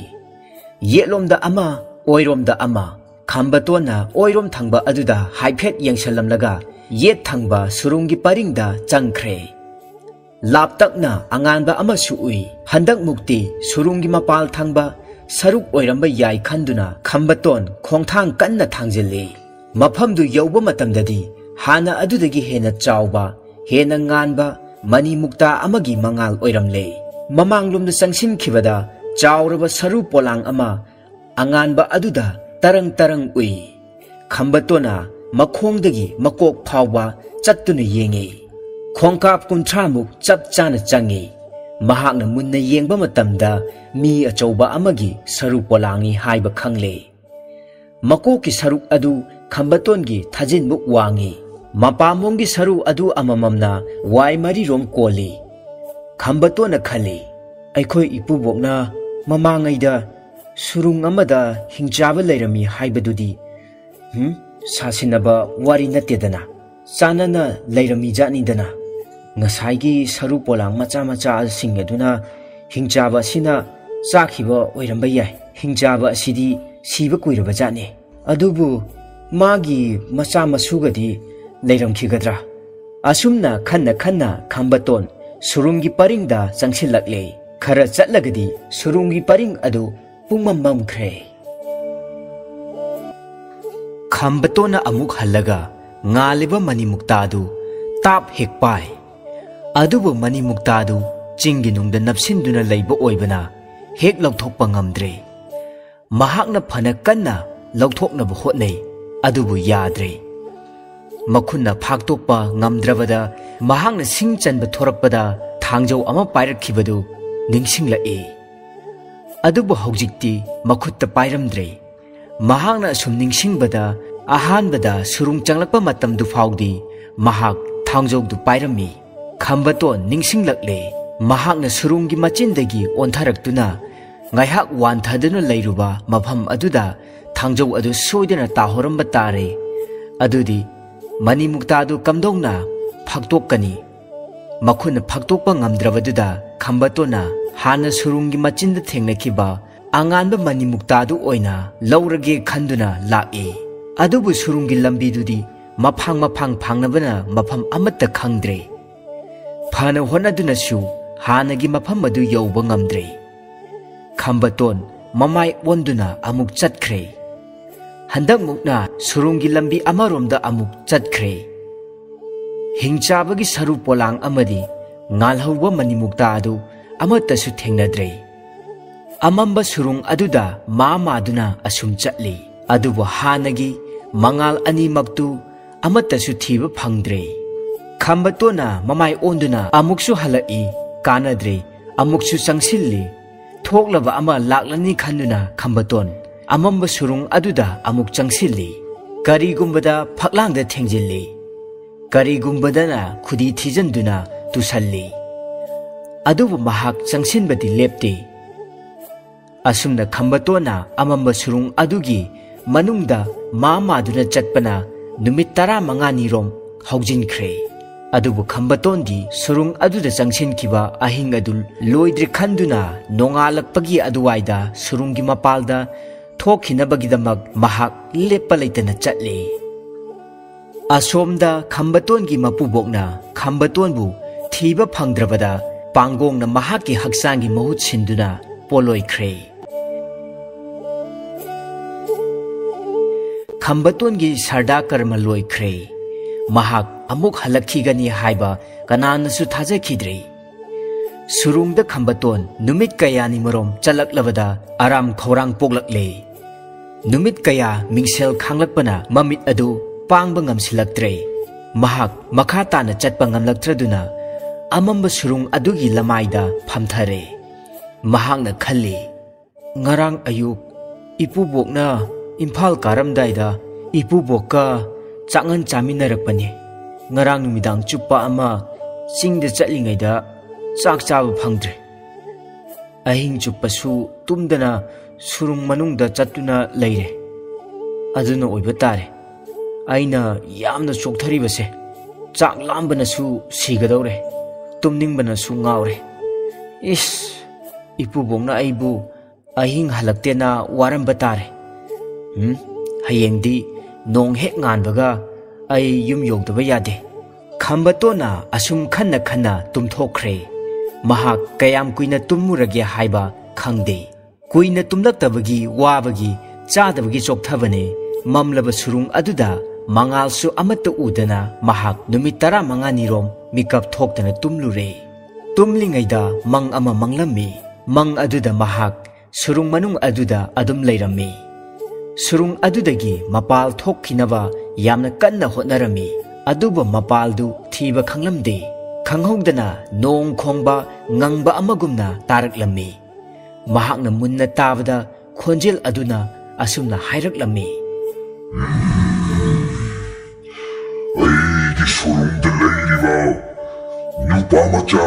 ꯌꯦꯠꯂꯣꯝꯗ ꯑꯃ, ꯑꯣꯏꯔꯣꯝꯗ ꯑꯃ꯫ ꯈꯝꯕꯇꯣꯟꯅ ꯑꯣꯏꯔꯣꯝ ꯊꯪꯕ ꯑꯗꯨꯗ ꯍꯥꯏꯐꯦꯠ ꯌꯦꯡꯁꯜꯂꯝꯂꯒ ꯌꯦꯠ ꯊꯪꯕ ꯁꯨꯔꯨꯡꯒꯤ ꯄꯔꯤꯡꯗ ꯆꯪꯈ꯭ꯔꯦ꯫ ꯂꯥꯞꯇꯛꯅ ꯑꯉꯥꯟꯕ ꯑꯃꯁꯨ ꯎꯏ꯫ ꯍꯟꯗꯛꯃꯨꯛꯇꯤ ꯁꯨꯔꯨꯡꯒꯤ ꯃꯄꯥꯜ ꯊꯪꯕ ꯁꯔꯨꯛ ꯑꯣꯏꯔꯝꯕ ꯌꯥꯏ ꯈꯟꯗꯨꯅ ꯈꯝꯕꯇꯣꯟ ꯈꯣꯡꯊꯥꯡ ꯀꯟꯅ ꯊꯥꯡꯖꯤꯜꯂꯤ꯫ ꯃꯐꯝꯗꯨ ꯌꯧꯕ ꯃꯇꯝꯗꯗꯤ ꯍꯥꯟꯅ ꯑꯗꯨꯗꯒꯤ ꯍꯦꯟꯅ ꯆꯥꯎꯕ, ꯍꯦꯟꯅ ꯉꯥꯟꯕ ꯃꯅꯤ ꯃꯨꯛꯇꯥ ꯑꯃꯒꯤ ꯃꯉꯥꯜ ꯑꯣꯏꯔꯝꯂꯦ꯫ ꯃꯃꯥꯡꯂꯣꯝꯗ ꯆꯪꯁꯤꯟꯈꯤꯕꯗ ꯆꯥꯎꯔꯕ ꯁꯔꯨ ꯄꯣꯂꯥꯡ ꯑꯃ ꯑꯉꯥꯟꯕ ꯑꯗꯨꯗ ꯇꯔꯪ ꯇꯔꯪ ꯎꯏ꯫ ꯈꯝꯕꯇꯣꯟꯅ ꯃꯈꯣꯡꯗꯒꯤ ꯃꯀꯣꯛ ꯐꯥꯎꯕ ꯆꯠꯇꯨꯅ ꯌꯦꯡꯉꯤ꯫ ꯈꯣꯡꯀꯥꯞ ꯀꯨꯟꯊ꯭ꯔꯥꯃꯨꯛ ꯆꯞ ꯆꯥꯅ ꯆꯪꯉꯤ꯫ ꯃꯍꯥꯛꯅ ꯃꯨꯟꯅ ꯌꯦꯡꯕ ꯃꯇꯝꯗ ꯃꯤ ꯑꯆꯧꯕ ꯑꯃꯒꯤ ꯁꯔꯨ ꯄꯣꯂꯥꯡꯉꯤ ꯍꯥꯏꯕ ꯈꯪꯂꯦ꯫ ꯃꯀꯣꯛꯀꯤ ꯁꯔꯨꯛ ꯑꯗꯨ ꯈꯝꯕꯇꯣꯟꯒꯤ ꯊꯥꯖꯤꯟꯃꯨꯛ ꯋꯥꯡꯉꯤ꯫ ꯃꯄꯥꯝꯕꯣꯝꯒꯤ ꯁꯔꯨ ꯑꯗꯨ ꯑꯃꯃꯝꯅ ꯋꯥꯏ ꯃꯔꯤꯔꯣꯝ ꯀꯣꯜꯂꯤ꯫ ꯈꯝꯕꯇꯣꯟꯅ ꯈꯜꯂꯤ, "ꯑꯩꯈꯣꯏ ꯏꯄꯨꯕꯣꯛꯅ ꯃꯃꯥꯡꯉꯩꯗ ꯁꯨꯔꯨꯡ ꯑꯃꯗ ꯍꯤꯡꯆꯥꯕ ꯂꯩꯔꯝꯃꯤ ꯍꯥꯏꯕꯗꯨꯗꯤ, ꯍꯨꯝ, ꯁꯥꯁꯤꯟꯅꯕ ꯋꯥꯔꯤ ꯅꯠꯇꯦꯗꯅ, ꯆꯥꯟꯅꯅ ꯂꯩꯔꯝꯃꯤ ꯖꯥꯠꯅꯤꯗꯅ꯫ ꯉꯁꯥꯏꯒꯤ ꯁꯔꯨ ꯄꯣꯂꯥꯡ ꯃꯆꯥ ꯃꯆꯥꯁꯤꯡ ꯑꯗꯨꯅ ꯍꯤꯡꯆꯥꯕ ꯑꯁꯤꯅ ꯆꯥꯈꯤꯕ ꯑꯣꯏꯔꯝꯕ ꯌꯥꯏ꯫ ꯍꯤꯡꯆꯥꯕ ꯑꯁꯤꯗꯤ ꯁꯤꯕ ꯀꯨꯏꯔꯕ ꯖꯥꯠꯅꯤ꯫ ꯑꯗꯨꯕꯨ ꯃꯥꯒꯤ ꯃꯆꯥ ꯃꯁꯨꯒꯗꯤ ꯂꯩꯔꯝꯈꯤꯒꯗ꯭ꯔꯥ?" ꯑꯁꯨꯝꯅ ꯈꯟꯅ ꯈꯟꯅ ꯈꯝꯕꯇꯣꯟ ꯁꯨꯔꯨꯡꯒꯤ ꯄꯔꯤꯡꯗ ꯆꯪꯁꯤꯜꯂꯛꯂꯦ꯫ ꯈꯔ ꯆꯠꯂꯒꯗꯤ ꯁꯨꯔꯨꯡꯒꯤ ꯄꯔꯤꯡ ꯑꯗꯨ ꯄꯨꯡꯃꯝ ꯃꯝꯈ꯭ꯔꯦ꯫ ꯈꯝꯕꯇꯣꯟꯅ ꯑꯃꯨꯛ ꯍꯜꯂꯒ ꯉꯥꯜꯂꯤꯕ ꯃꯅꯤꯃꯨꯛꯇꯥꯗꯨ ꯇꯥꯞ ꯍꯦꯛ ꯄꯥꯏ꯫ ꯑꯗꯨꯕꯨ ꯃꯅꯤꯃꯨꯛꯇꯥꯗꯨ ꯆꯤꯡꯒꯤ ꯅꯨꯡꯗ ꯅꯞꯁꯤꯟꯗꯨꯅ ꯂꯩꯕ ꯑꯣꯏꯕꯅ ꯍꯦꯛ ꯂꯧꯊꯣꯛꯄ ꯉꯝꯗ꯭ꯔꯦ꯫ ꯃꯍꯥꯛꯅ ꯐꯅ ꯀꯟꯅ ꯂꯧꯊꯣꯛꯅꯕ ꯍꯣꯠꯅꯩ, ꯑꯗꯨꯕꯨ ꯌꯥꯗ꯭ꯔꯦ꯫ ꯃꯈꯨꯠꯅ ꯐꯥꯛꯇꯣꯛꯄ ꯉꯝꯗ꯭ꯔꯕꯗ ꯃꯍꯥꯛꯅ ꯁꯤꯡ ꯆꯟꯕ ꯊꯣꯔꯛꯄꯗ ꯊꯥꯡꯖꯧ ꯑꯃ ꯄꯥꯏꯔꯛꯈꯤꯕꯗꯨ ꯅꯤꯡꯁꯤꯡꯂꯛꯏ꯫ ꯑꯗꯨꯕꯨ ꯍꯧꯖꯤꯛꯇꯤ ꯃꯈꯨꯠꯇ ꯄꯥꯏꯔꯝꯗ꯭ꯔꯦ꯫ ꯃꯍꯥꯛꯅ ꯑꯁꯨꯝ ꯅꯤꯡꯁꯤꯡꯕꯗ ꯑꯍꯥꯟꯕꯗ ꯁꯨꯔꯨꯡ ꯆꯪꯂꯛꯄ ꯃꯇꯝꯗꯨ ꯐꯥꯎꯗꯤ ꯃꯍꯥꯛ ꯊꯥꯡꯖꯧꯗꯨ ꯄꯥꯏꯔꯝꯃꯤ꯫ ꯈꯝꯕꯇꯣꯟ ꯅꯤꯡꯁꯤꯡꯂꯛꯂꯦ꯫ ꯃꯍꯥꯛꯅ ꯁꯨꯔꯨꯡꯒꯤ ꯃꯆꯤꯟꯗꯒꯤ ꯑꯣꯟꯊꯔꯛꯇꯨꯅ ꯉꯥꯏꯍꯥꯛ ꯋꯥꯟꯊꯗꯨꯅ ꯂꯩꯔꯨꯕ ꯃꯐꯝ ꯑꯗꯨꯗ ꯊꯥꯡꯖꯧ ꯑꯗꯨ ꯁꯣꯏꯗꯅ ꯇꯥꯍꯧꯔꯝꯕ ꯇꯥꯔꯦ꯫ ꯑꯗꯨꯗꯤ ꯃꯅꯤꯃꯨꯛꯇꯥꯗꯨ ꯀꯝꯗꯧꯅ ꯐꯥꯛꯇꯣꯛꯀꯅꯤ? ꯃꯈꯨꯠꯅ ꯐꯥꯛꯇꯣꯛꯄ ꯉꯝꯗ꯭ꯔꯕꯗꯨꯗ ꯈꯝꯕꯇꯣꯟꯅ ꯍꯥꯟꯅ ꯁꯨꯔꯨꯡꯒꯤ ꯃꯆꯤꯟꯗ ꯊꯦꯡꯅꯈꯤꯕ ꯑꯉꯥꯟꯕ ꯃꯅꯤꯃꯨꯛꯇꯥꯗꯨ ꯑꯣꯏꯅ ꯂꯧꯔꯒꯦ ꯈꯟꯗꯨꯅ ꯂꯥꯛꯏ꯫ ꯑꯗꯨꯕꯨ ꯁꯨꯔꯨꯡꯒꯤ ꯂꯝꯕꯤꯗꯨꯗꯤ ꯃꯐꯥꯡ ꯃꯐꯥꯡ ꯐꯥꯡꯅꯕꯅ ꯃꯐꯝ ꯑꯃꯠꯇ ꯈꯪꯗ꯭ꯔꯦ꯫ ꯐꯅ ꯍꯣꯠꯅꯗꯨꯅꯁꯨ ꯍꯥꯟꯅꯒꯤ ꯃꯐꯝ ꯑꯗꯨ ꯌꯧꯕ ꯉꯝꯗ꯭ꯔꯦ꯫ ꯈꯝꯕꯇꯣꯟ ꯃꯃꯥꯏ ꯑꯣꯟꯗꯨꯅ ꯑꯃꯨꯛ ꯆꯠꯈ꯭ꯔꯦ꯫ ꯍꯟꯗꯛꯃꯨꯛꯅ ꯁꯨꯔꯨꯡꯒꯤ ꯂꯝꯕꯤ ꯑꯃꯔꯣꯝꯗ ꯑꯃꯨꯛ ꯆꯠꯈ꯭ꯔꯦ꯫ ꯍꯤꯡꯆꯥꯕꯒꯤ ꯁꯔꯨ ꯄꯣꯂꯥꯡ ꯑꯃꯗꯤ ꯉꯥꯜꯍꯧꯕ ꯃꯅꯤꯃꯨꯛꯇꯥ ꯑꯗꯨ ꯑꯃꯠꯇꯁꯨ ꯊꯦꯡꯅꯗ꯭ꯔꯦ꯫ ꯑꯃꯝꯕ ꯁꯨꯔꯨꯡ ꯑꯗꯨꯗ ꯃꯥ ꯃꯥꯗꯨꯅ ꯑꯁꯨꯝ ꯆꯠꯂꯤ꯫ ꯑꯗꯨꯕꯨ ꯍꯥꯟꯅꯒꯤ ꯃꯉꯥꯜ ꯑꯅꯤꯃꯛꯇꯨ ꯑꯃꯠꯇꯁꯨ ꯊꯤꯕ ꯐꯪꯗ꯭ꯔꯦ꯫ ꯈꯝꯕꯇꯣꯟꯅ ꯃꯃꯥꯏ ꯑꯣꯟꯗꯨꯅ ꯑꯃꯨꯛꯁꯨ ꯍꯜꯂꯛꯏ, ꯀꯥꯟꯅꯗ꯭ꯔꯦ, ꯑꯃꯨꯛꯁꯨ ꯆꯪꯁꯤꯜꯂꯤ꯫ ꯊꯣꯛꯂꯕ ꯑꯃ ꯂꯥꯛꯂꯅꯤ ꯈꯟꯗꯨꯅ ꯈꯝꯕꯇꯣꯟ ꯑꯃꯝꯕ ꯁꯨꯔꯨꯡ ꯑꯗꯨꯗ ꯑꯃꯨꯛ ꯆꯪꯁꯤꯜꯂꯤ꯫ ꯀꯔꯤꯒꯨꯝꯕꯗ ꯐꯛꯂꯥꯡꯗ ꯊꯦꯡꯖꯤꯜꯂꯤ꯫ ꯀꯔꯤꯒꯨꯝꯕꯗꯅ ꯈꯨꯗꯤ ꯊꯤꯖꯤꯟꯗꯨꯅ ꯇꯨꯁꯜꯂꯤ꯫ ꯑꯗꯨꯕꯨ ꯃꯍꯥꯛ ꯆꯪꯁꯤꯟꯕꯗꯤ ꯂꯦꯞꯇꯦ꯫ ꯑꯁꯨꯝꯅ ꯈꯝꯕꯇꯣꯟꯅ ꯑꯃꯝꯕ ꯁꯨꯔꯨꯡ ꯑꯗꯨꯒꯤ ꯃꯅꯨꯡꯗ ꯃꯥ ꯃꯥꯗꯨꯅ ꯆꯠꯄꯅ ꯅꯨꯃꯤꯠ ꯇꯔꯥꯃꯉꯥꯅꯤꯔꯣꯝ ꯍꯧꯖꯤꯟꯈ꯭ꯔꯦ꯫ ꯑꯗꯨꯕꯨ ꯈꯝꯕꯇꯣꯟꯗꯤ ꯁꯨꯔꯨꯡ ꯑꯗꯨꯗ ꯆꯪꯁꯤꯟꯈꯤꯕ ꯑꯍꯤꯡ ꯑꯗꯨ ꯂꯣꯏꯗ꯭ꯔꯤ ꯈꯟꯗꯨꯅ ꯅꯣꯡꯉꯥꯜꯂꯛꯄꯒꯤ ꯑꯗꯨꯋꯥꯏꯗ ꯁꯨꯔꯨꯡꯒꯤ ꯃꯄꯥꯜꯗ ꯊꯣꯛꯈꯤꯅꯕꯒꯤꯗꯃꯛ ꯃꯍꯥꯛ ꯂꯦꯞꯄ ꯂꯩꯇꯅ ꯆꯠꯂꯤ꯫ ꯑꯁꯣꯝꯗ ꯈꯝꯕꯇꯣꯟꯒꯤ ꯃꯄꯨꯕꯣꯛꯅ ꯈꯝꯕꯇꯣꯟꯕꯨ ꯊꯤꯕ ꯐꯪꯗ꯭ꯔꯕꯗ ꯄꯥꯡꯒꯣꯡꯅ ꯃꯍꯥꯛꯀꯤ ꯍꯛꯆꯥꯡꯒꯤ ꯃꯍꯨꯠ ꯁꯤꯟꯗꯨꯅ ꯄꯣꯂꯣꯏꯈ꯭ꯔꯦ꯫ ꯈꯝꯕꯇꯣꯟꯒꯤ ꯁꯔꯗꯥ ꯀꯔꯃ ꯂꯣꯏꯈ꯭ꯔꯦ꯫ ꯃꯍꯥꯛ ꯑꯃꯨꯛ ꯍꯜꯂꯛꯈꯤꯒꯅꯤ ꯍꯥꯏꯕ ꯀꯅꯥꯅꯁꯨ ꯊꯥꯖꯈꯤꯗ꯭ꯔꯦ꯫ ꯁꯨꯔꯨꯡꯗ ꯈꯝꯕꯇꯣꯟ ꯅꯨꯃꯤꯠ ꯀꯌꯥꯅꯤ ꯃꯔꯣꯝ ꯆꯠꯂꯛꯂꯕꯗ ꯑꯔꯥꯝ ꯈꯧꯔꯥꯡ ꯄꯣꯛꯂꯛꯂꯦ꯫ ꯅꯨꯃꯤꯠ ꯀꯌꯥ ꯃꯤꯡꯁꯦꯜ ꯈꯥꯡꯂꯛꯄꯅ ꯃꯃꯤꯠ ꯑꯗꯨ ꯄꯥꯡꯕ ꯉꯝꯁꯤꯜꯂꯛꯇ꯭ꯔꯦ꯫ ꯃꯍꯥꯛ ꯃꯈꯥ ꯇꯥꯅ ꯆꯠꯄ ꯉꯝꯂꯛꯇ꯭ꯔꯗꯨꯅ ꯑꯃꯝꯕ ꯁꯨꯔꯨꯡ ꯑꯗꯨꯒꯤ ꯂꯃꯥꯏꯗ ꯐꯝꯊꯔꯦ꯫ ꯃꯍꯥꯛꯅ ꯈꯜꯂꯤ, "ꯉꯔꯥꯡ ꯑꯌꯨꯛ ꯏꯄꯨꯕꯣꯛꯅ ꯏꯝꯐꯥꯜ ꯀꯥꯔꯝꯗꯥꯏꯗ ꯏꯄꯨꯕꯣꯛꯀ ꯆꯥꯛꯉꯟ ꯆꯥꯃꯤꯟꯅꯔꯛꯄꯅꯤ꯫ ꯉꯔꯥꯡ ꯅꯨꯃꯤꯗꯥꯡ ꯆꯨꯞꯄ ꯑꯃ ꯆꯤꯡꯗ ꯆꯠꯂꯤꯉꯩꯗ ꯆꯥꯛ ꯆꯥꯕ ꯐꯪꯗ꯭ꯔꯦ꯫ ꯑꯍꯤꯡ ꯆꯨꯞꯄꯁꯨ ꯇꯨꯝꯗꯅ ꯁꯨꯔꯨꯡ ꯃꯅꯨꯡꯗ ꯆꯠꯇꯨꯅ ꯂꯩꯔꯦ꯫ ꯑꯗꯨꯅ ꯑꯣꯏꯕ ꯇꯥꯔꯦ ꯑꯩꯅ ꯌꯥꯝꯅ ꯆꯣꯛꯊꯔꯤꯕꯁꯦ꯫ ꯆꯥꯛ ꯂꯥꯝꯕꯅꯁꯨ ꯁꯤꯒꯗꯧꯔꯦ, ꯇꯨꯝꯅꯤꯡꯕꯅꯁꯨ ꯉꯥꯎꯔꯦ꯫ ꯏꯁ, ꯏꯄꯨꯕꯣꯛꯅ ꯑꯩꯕꯨ ꯑꯍꯤꯡ ꯍꯜꯂꯛꯇꯦꯅ ꯋꯥꯔꯝꯕ ꯇꯥꯔꯦ꯫ ꯎꯝ, ꯍꯌꯦꯡꯗꯤ ꯅꯣꯡ ꯍꯦꯛ ꯉꯥꯟꯕꯒ ꯑꯩ ꯌꯨꯝ ꯌꯧꯗꯕ ꯌꯥꯗꯦ꯫ ꯈꯝꯕꯇꯣꯟꯅ ꯑꯁꯨꯝ ꯈꯟꯅ ꯈꯟꯅ ꯇꯨꯝꯊꯣꯛꯈ꯭ꯔꯦ꯫ ꯃꯍꯥꯛ ꯀꯌꯥꯝ ꯀꯨꯏꯅ ꯇꯨꯝꯃꯨꯔꯒꯦ ꯍꯥꯏꯕ ꯈꯪꯗꯦ꯫ ꯀꯨꯏꯅ ꯇꯨꯝꯂꯛꯇꯕꯒꯤ ꯋꯥꯕꯒꯤ ꯆꯥꯗꯕꯒꯤ ꯆꯣꯛꯊꯕꯅꯦ꯫ ꯃꯝꯂꯕ ꯁꯨꯔꯨꯡ ꯑꯗꯨꯗ ꯃꯉꯥꯜꯁꯨ ꯑꯃꯠꯇ ꯎꯗꯅ ꯃꯍꯥꯛ ꯅꯨꯃꯤꯠ ꯇꯔꯥꯃꯉꯥꯅꯤꯔꯣꯝ ꯃꯤꯀꯞ ꯊꯣꯛꯇꯅ ꯇꯨꯝꯂꯨꯔꯦ꯫ ꯇꯨꯝꯂꯤꯉꯩꯗ ꯃꯪ ꯑꯃ ꯃꯪꯂꯝꯃꯤ꯫ ꯃꯪ ꯑꯗꯨꯗ ꯃꯍꯥꯛ ꯁꯨꯔꯨꯡ ꯃꯅꯨꯡ ꯑꯗꯨꯗ ꯑꯗꯨꯝ ꯂꯩꯔꯝꯃꯤ꯫ ꯁꯨꯔꯨꯡ ꯑꯗꯨꯗꯒꯤ ꯃꯄꯥꯜ ꯊꯣꯛꯈꯤꯅꯕ ꯌꯥꯝꯅ ꯀꯟꯅ ꯍꯣꯠꯅꯔꯝꯃꯤ꯫ ꯑꯗꯨꯕꯨ ꯃꯄꯥꯜꯗꯨ ꯊꯤꯕ ꯈꯪꯂꯝꯗꯦ꯫ ꯈꯪꯍꯧꯗꯅ ꯅꯣꯡ ꯈꯣꯡꯕ ꯉꯪꯕ ꯑꯃꯒꯨꯝꯅ ꯇꯥꯔꯛꯂꯝꯃꯤ꯫ ꯃꯍꯥꯛꯅ ꯃꯨꯟꯅ ꯇꯥꯕꯗ ꯈꯣꯟꯖꯦꯜ ꯑꯗꯨꯅ ꯑꯁꯨꯝꯅ ꯍꯥꯏꯔꯛꯂꯝꯃꯤ꯫ ꯑꯩꯒꯤ ꯁꯨꯔꯨꯡꯗ ꯂꯩꯔꯤꯕ ꯅꯨꯄꯥ ꯃꯆꯥ,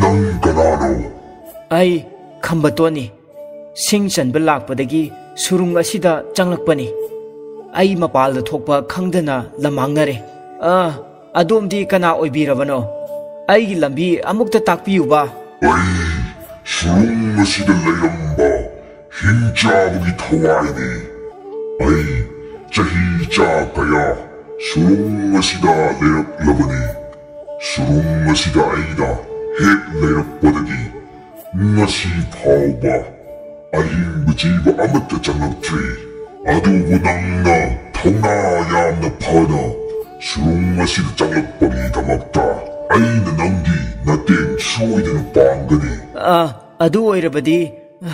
ꯅꯪ ꯀꯅꯥꯅꯣ? ꯑꯩ ꯈꯝꯕꯇꯣꯟꯅꯤ꯫ ꯁꯤꯡ ꯆꯟꯕ ꯂꯥꯛꯄꯗꯒꯤ ꯁꯨꯔꯨꯡ ꯑꯁꯤꯗ ꯆꯪꯂꯛꯄꯅꯤ꯫ ꯑꯩ ꯃꯄꯥꯜꯗ ꯊꯣꯛꯄ ꯈꯪꯗꯅ ꯂꯝꯃꯥꯡꯅꯔꯦ꯫ ꯑ, ꯑꯗꯣꯝꯗꯤ ꯀꯅꯥ ꯑꯣꯏꯕꯤꯔꯕꯅꯣ? ꯑꯩꯒꯤ ꯂꯝꯕꯤ ꯑꯃꯨꯛꯇ ꯇꯥꯛꯄꯤꯌꯨꯕ꯫ ꯑꯩ ꯁꯨꯔꯨꯡ ꯑꯁꯤꯗ ꯂꯩꯔꯝꯕ ꯍꯤꯡꯆꯥꯕꯒꯤ ꯊꯋꯥꯏꯅꯤ꯫ ꯑꯩ ꯆꯍꯤ ꯆꯥ ꯀꯌꯥ ꯁꯨꯔꯨꯡ ꯑꯁꯤꯗ ꯂꯩꯔꯛꯂꯕꯅꯤ꯫ ꯁꯨꯔꯨꯡ ꯑꯁꯤꯗ ꯑꯩꯅ ꯍꯦꯛ ꯂꯩꯔꯛꯄꯗꯒꯤ ꯉꯁꯤ ꯐꯥꯎꯕ ꯑꯍꯤꯡꯕ ꯖꯤꯕ ꯑꯃꯠꯇ ꯆꯪꯂꯛꯇ꯭ꯔꯤ꯫ ꯑꯗꯨꯕꯨ ꯅꯪꯅ ꯊꯧꯅꯥ ꯌꯥꯝꯅ ꯐꯅ ꯁꯨꯔꯨꯡ ꯑꯁꯤꯗ ꯆꯪꯂꯛꯄꯒꯤꯗꯃꯛꯇ ꯑꯩꯅ ꯅꯪꯒꯤ ꯃꯇꯦꯡ ꯁꯣꯏꯗꯅ ꯄꯥꯡꯒꯅꯤ꯫ ꯑ, ꯑꯗꯨ ꯑꯣꯏꯔꯕꯗꯤ, ꯑ,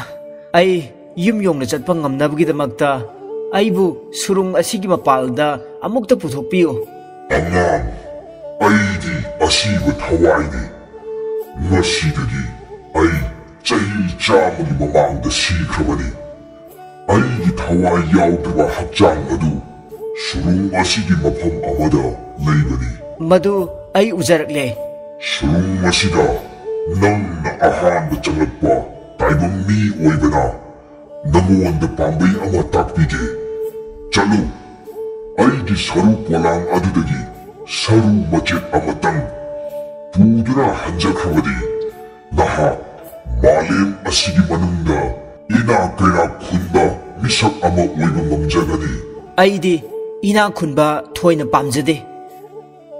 ꯑꯩ ꯌꯨꯝ ꯌꯧꯅ ꯆꯠꯄ ꯉꯝꯅꯕꯒꯤꯗꯃꯛꯇ ꯑꯩꯕꯨ ꯁꯨꯔꯨꯡ ꯑꯁꯤꯒꯤ ꯃꯄꯥꯜꯗ ꯑꯃꯨꯛꯇ ꯄꯨꯊꯣꯛꯄꯤꯌꯨ꯫ ꯑꯉꯥꯡ, ꯑꯩꯗꯤ ꯑꯁꯤꯕ ꯊꯋꯥꯏꯅꯤ꯫ ꯉꯁꯤꯗꯒꯤ ꯑꯩ ꯆꯍꯤ ꯆꯥꯝꯃꯒꯤ ꯃꯃꯥꯡꯗ ꯁꯤꯈ꯭ꯔꯕꯅꯤ꯫ ꯑꯩꯒꯤ ꯊꯋꯥꯏ ꯌꯥꯎꯗ꯭ꯔꯕ ꯍꯛꯆꯥꯡ ꯑꯗꯨ ꯁꯨꯔꯨꯡ ꯑꯁꯤꯒꯤ ꯃꯐꯝ ꯑꯃꯗ ꯂꯩꯕꯅꯤ꯫ ꯃꯗꯨ ꯑꯩ ꯎꯖꯔꯛꯂꯦ꯫ ꯁꯨꯔꯨꯡ ꯑꯁꯤꯗ ꯅꯪꯅ ꯑꯍꯥꯟꯕ ꯆꯪꯂꯛꯄ ꯇꯥꯏꯕꯪ ꯃꯤ ꯑꯣꯏꯕꯅ ꯅꯉꯣꯟꯗ ꯄꯥꯝꯕꯩ ꯑꯃ ꯇꯥꯛꯄꯤꯒꯦ꯫ ꯆꯠꯂꯨ, ꯑꯩꯒꯤ ꯁꯔꯨ ꯄꯣꯂꯥꯡ ꯑꯗꯨꯗꯒꯤ ꯁꯔꯨ ꯃꯆꯦꯠ ꯑꯃꯇꯪ ꯄꯨꯗꯨꯅ ꯍꯟꯖꯈ꯭ꯔꯕꯗꯤ ꯅꯍꯥꯛ ꯃꯥꯂꯦꯝ ꯑꯁꯤꯒꯤ ꯃꯅꯨꯡꯗ ꯏꯅꯥꯛ ꯀꯩꯔꯥꯛ ꯈꯨꯟꯕ ꯃꯤꯁꯛ ꯑꯃ ꯑꯣꯏꯕ ꯉꯝꯖꯒꯅꯤ꯫ ꯑꯩꯗꯤ ꯏꯅꯥꯛ ꯈꯨꯟꯕ ꯊꯣꯏꯅ ꯄꯥꯝꯖꯗꯦ꯫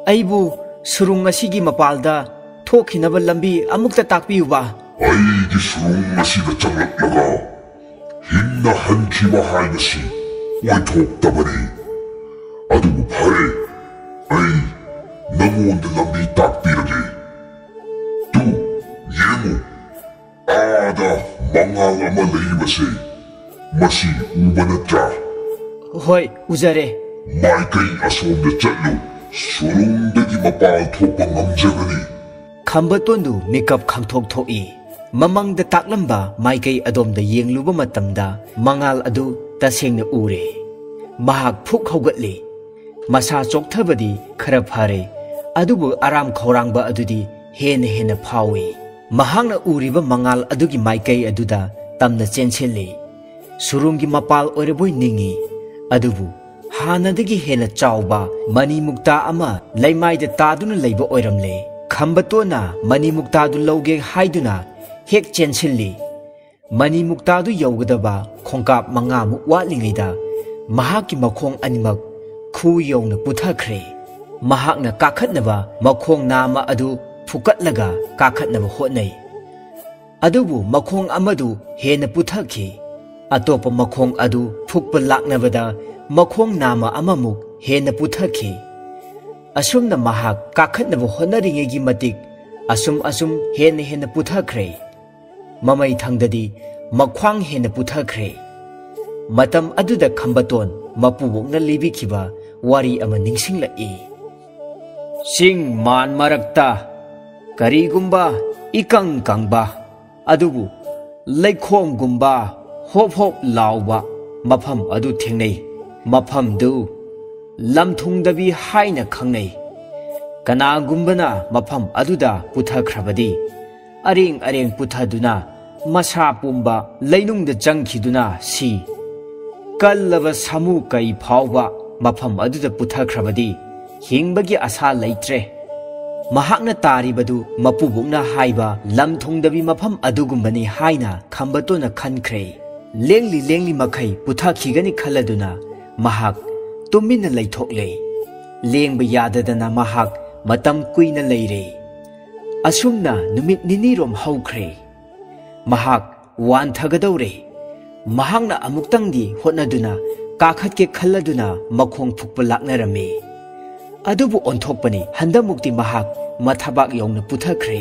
ꯑꯩꯕꯨ ꯁꯨꯔꯨꯡ ꯑꯁꯤꯒꯤ ꯃꯄꯥꯜꯗ ꯊꯣꯛꯈꯤꯅꯕ ꯂꯝꯕꯤ ꯑꯃꯨꯛꯇ ꯇꯥꯛꯄꯤꯌꯨꯕ꯫ ꯑꯩꯒꯤ ꯁꯨꯔꯨꯡ ꯑꯁꯤꯗ ꯆꯪꯂꯛꯂꯒ ꯍꯤꯡꯅ ꯍꯟꯈꯤꯕ ꯍꯥꯏꯕꯁꯤ ꯑꯣꯏꯊꯣꯛꯇꯕꯅꯤ꯫ ꯑꯗꯨꯕꯨ ꯐꯔꯦ, ꯑꯩ ꯅꯉꯣꯟꯗ ꯂꯝꯕꯤ ꯇꯥꯛꯄꯤꯔꯒꯦ꯫ ꯇꯨ, ꯌꯦꯡꯉꯨ, ꯑꯥꯗ ꯃꯉꯥꯜ ꯑꯃ ꯂꯩꯔꯤꯕꯁꯦ, ꯃꯁꯤ ꯎꯕ ꯅꯠꯇ꯭ꯔꯥ? ꯍꯣꯏ, ꯎꯖꯔꯦ꯫ ꯃꯥꯏꯀꯩ ꯑꯁꯣꯝꯗ ꯆꯠꯂꯨ, ꯁꯨꯔꯨꯡꯗꯒꯤ ꯃꯄꯥꯜ ꯊꯣꯛꯄ ꯉꯝꯖꯒꯅꯤ꯫ ꯈꯝꯕꯇꯣꯟꯗꯨ ꯃꯤꯀꯞ ꯈꯪꯊꯣꯛ ꯊꯣꯛꯏ꯫ ꯃꯃꯥꯡꯗ ꯇꯥꯛꯂꯝꯕ ꯃꯥꯏꯀꯩ ꯑꯗꯣꯝꯗ ꯌꯦꯡꯂꯨꯕ ꯃꯇꯝꯗ ꯃꯉꯥꯜ ꯑꯗꯨ ꯇꯁꯦꯡꯅ ꯎꯔꯦ꯫ ꯃꯍꯥꯛ ꯐꯨꯛ ꯍꯧꯒꯠꯂꯤ꯫ ꯃꯁꯥ ꯆꯣꯛꯊꯕꯗꯤ ꯈꯔ ꯐꯔꯦ, ꯑꯗꯨꯕꯨ ꯑꯔꯥꯝ ꯈꯧꯔꯥꯡꯕ ꯑꯗꯨꯗꯤ ꯍꯦꯟꯅ ꯍꯦꯟꯅ ꯐꯥꯎꯏ꯫ ꯃꯍꯥꯛꯅ ꯎꯔꯤꯕ ꯃꯉꯥꯜ ꯑꯗꯨꯒꯤ ꯃꯥꯏꯀꯩ ꯑꯗꯨꯗ ꯇꯝꯅ ꯆꯦꯟꯁꯤꯜꯂꯤ꯫ ꯁꯨꯔꯨꯡꯒꯤ ꯃꯄꯥꯜ ꯑꯣꯏꯔꯕꯣꯏ ꯅꯤꯡꯏ, ꯑꯗꯨꯕꯨ ꯍꯥꯟꯅꯗꯒꯤ ꯍꯦꯟꯅ ꯆꯥꯎꯕ ꯃꯅꯤ ꯃꯨꯛꯇꯥ ꯑꯃ ꯂꯩꯃꯥꯏꯗ ꯇꯥꯗꯨꯅ ꯂꯩꯕ ꯑꯣꯏꯔꯝꯂꯦ꯫ ꯈꯝꯕꯇꯣꯟꯅ ꯃꯅꯤ ꯃꯨꯛꯇꯥꯗꯨ ꯂꯧꯒꯦ ꯍꯥꯏꯗꯨꯅ ꯍꯦꯛ ꯆꯦꯟꯁꯤꯜꯂꯤ꯫ ꯃꯅꯤ ꯃꯨꯛꯇꯥꯗꯨ ꯌꯧꯒꯗꯕ ꯈꯣꯡꯀꯥꯞ ꯃꯉꯥꯃꯨꯛ ꯋꯥꯠꯂꯤꯉꯩꯗ ꯃꯍꯥꯛꯀꯤ ꯃꯈꯣꯡ ꯑꯅꯤꯃꯛ ꯈꯨ ꯌꯧꯅ ꯄꯨꯊꯈ꯭ꯔꯦ꯫ ꯃꯍꯥꯛꯅ ꯀꯥꯈꯠꯅꯕ ꯃꯈꯣꯡ ꯅꯥꯝꯃ ꯑꯗꯨ ꯐꯨꯀꯠꯂꯒ ꯀꯥꯈꯠꯅꯕ ꯍꯣꯠꯅꯩ꯫ ꯑꯗꯨꯕꯨ ꯃꯈꯣꯡ ꯑꯃꯗꯨ ꯍꯦꯟꯅ ꯄꯨꯊꯈꯤ꯫ ꯑꯇꯣꯞꯄ ꯃꯈꯣꯡ ꯑꯗꯨ ꯐꯨꯛꯄ ꯂꯥꯛꯅꯕꯗ ꯃꯈꯣꯡ ꯅꯥꯝꯃ ꯑꯃꯃꯨꯛ ꯍꯦꯟꯅ ꯄꯨꯊꯈꯤ꯫ ꯑꯁꯨꯝꯅ ꯃꯍꯥꯛ ꯀꯥꯈꯠꯅꯕ ꯍꯣꯠꯅꯔꯤꯉꯩꯒꯤ ꯃꯇꯤꯛ ꯑꯁꯨꯝ ꯑꯁꯨꯝ ꯍꯦꯟꯅ ꯍꯦꯟꯅ ꯄꯨꯊꯈ꯭ꯔꯦ꯫ ꯃꯃꯩ ꯊꯪꯗꯗꯤ ꯃꯈ꯭ꯋꯥꯡ ꯍꯦꯟꯅ ꯄꯨꯊꯈ꯭ꯔꯦ꯫ ꯃꯇꯝ ꯑꯗꯨꯗ ꯈꯝꯕꯇꯣꯟ ꯃꯄꯨꯕꯣꯛꯅ ꯂꯤꯕꯤꯈꯤꯕ ꯋꯥꯔꯤ ꯑꯃ ꯅꯤꯡꯁꯤꯡꯂꯛꯏ꯫ ꯆꯤꯡ ꯃꯥꯟ ꯃꯔꯛꯇ ꯀꯔꯤꯒꯨꯝꯕ ꯏꯀꯪ ꯀꯪꯕ, ꯑꯗꯨꯕꯨ ꯂꯩꯈꯣꯝꯒꯨꯝꯕ ꯍꯣꯞ ꯍꯣꯞ ꯂꯥꯎꯕ ꯃꯐꯝ ꯑꯗꯨ ꯊꯦꯡꯅꯩ꯫ ꯃꯐꯝꯗꯨ ꯂꯝꯊꯨꯡꯗꯕꯤ ꯍꯥꯏꯅ ꯈꯪꯅꯩ꯫ ꯀꯅꯥꯒꯨꯝꯕꯅ ꯃꯐꯝ ꯑꯗꯨꯗ ꯄꯨꯊꯈ꯭ꯔꯕꯗꯤ ꯑꯔꯦꯡ ꯑꯔꯦꯡ ꯄꯨꯊꯗꯨꯅ ꯃꯁꯥ ꯄꯨꯝꯕ ꯂꯩꯅꯨꯡꯗ ꯆꯪꯈꯤꯗꯨꯅ ꯁꯤ꯫ ꯀꯜꯂꯕ ꯁꯥꯃꯨ ꯀꯩ ꯐꯥꯎꯕ ꯃꯐꯝ ꯑꯗꯨꯗ ꯄꯨꯊꯈ꯭ꯔꯕꯗꯤ ꯍꯤꯡꯕꯒꯤ ꯑꯁꯥ ꯂꯩꯇ꯭ꯔꯦ꯫ ꯃꯍꯥꯛꯅ ꯇꯥꯔꯤꯕꯗꯨ ꯃꯄꯨꯕꯣꯛꯅ ꯍꯥꯏꯕ ꯂꯝ ꯊꯨꯡꯗꯕꯤ ꯃꯐꯝ ꯑꯗꯨꯒꯨꯝꯕꯅꯤ ꯍꯥꯏꯅ ꯈꯝꯕꯇꯣꯟꯅ ꯈꯟꯈ꯭ꯔꯦ꯫ ꯂꯦꯡꯂꯤ ꯂꯦꯡꯂꯤ ꯃꯈꯩ ꯄꯨꯊꯈꯤꯒꯅꯤ ꯈꯜꯂꯗꯨꯅ ꯃꯍꯥꯛ ꯇꯨꯃꯤꯟꯅ ꯂꯩꯊꯣꯛꯂꯦ꯫ ꯂꯦꯡꯕ ꯌꯥꯗꯗꯅ ꯃꯍꯥꯛ ꯃꯇꯝ ꯀꯨꯏꯅ ꯂꯩꯔꯦ꯫ ꯑꯁꯨꯝꯅ ꯅꯨꯃꯤꯠ ꯅꯤꯅꯤꯔꯣꯝ ꯍꯧꯈ꯭ꯔꯦ꯫ ꯃꯍꯥꯛ ꯋꯥꯟꯊꯒꯗꯧꯔꯦ꯫ ꯃꯍꯥꯛꯅ ꯑꯃꯨꯛꯇꯪꯗꯤ ꯍꯣꯠꯅꯗꯨꯅ ꯀꯥꯈꯠꯀꯦ ꯈꯜꯂꯗꯨꯅ ꯃꯈꯣꯡ ꯐꯨꯛꯄ ꯂꯥꯛꯅꯔꯝꯃꯤ꯫ ꯑꯗꯨꯕꯨ ꯑꯣꯟꯊꯣꯛꯄꯅꯤ, ꯍꯟꯗꯛꯃꯨꯛꯇꯤ ꯃꯍꯥꯛ ꯃꯊꯕꯥꯛ ꯌꯧꯅ ꯄꯨꯊꯈ꯭ꯔꯦ꯫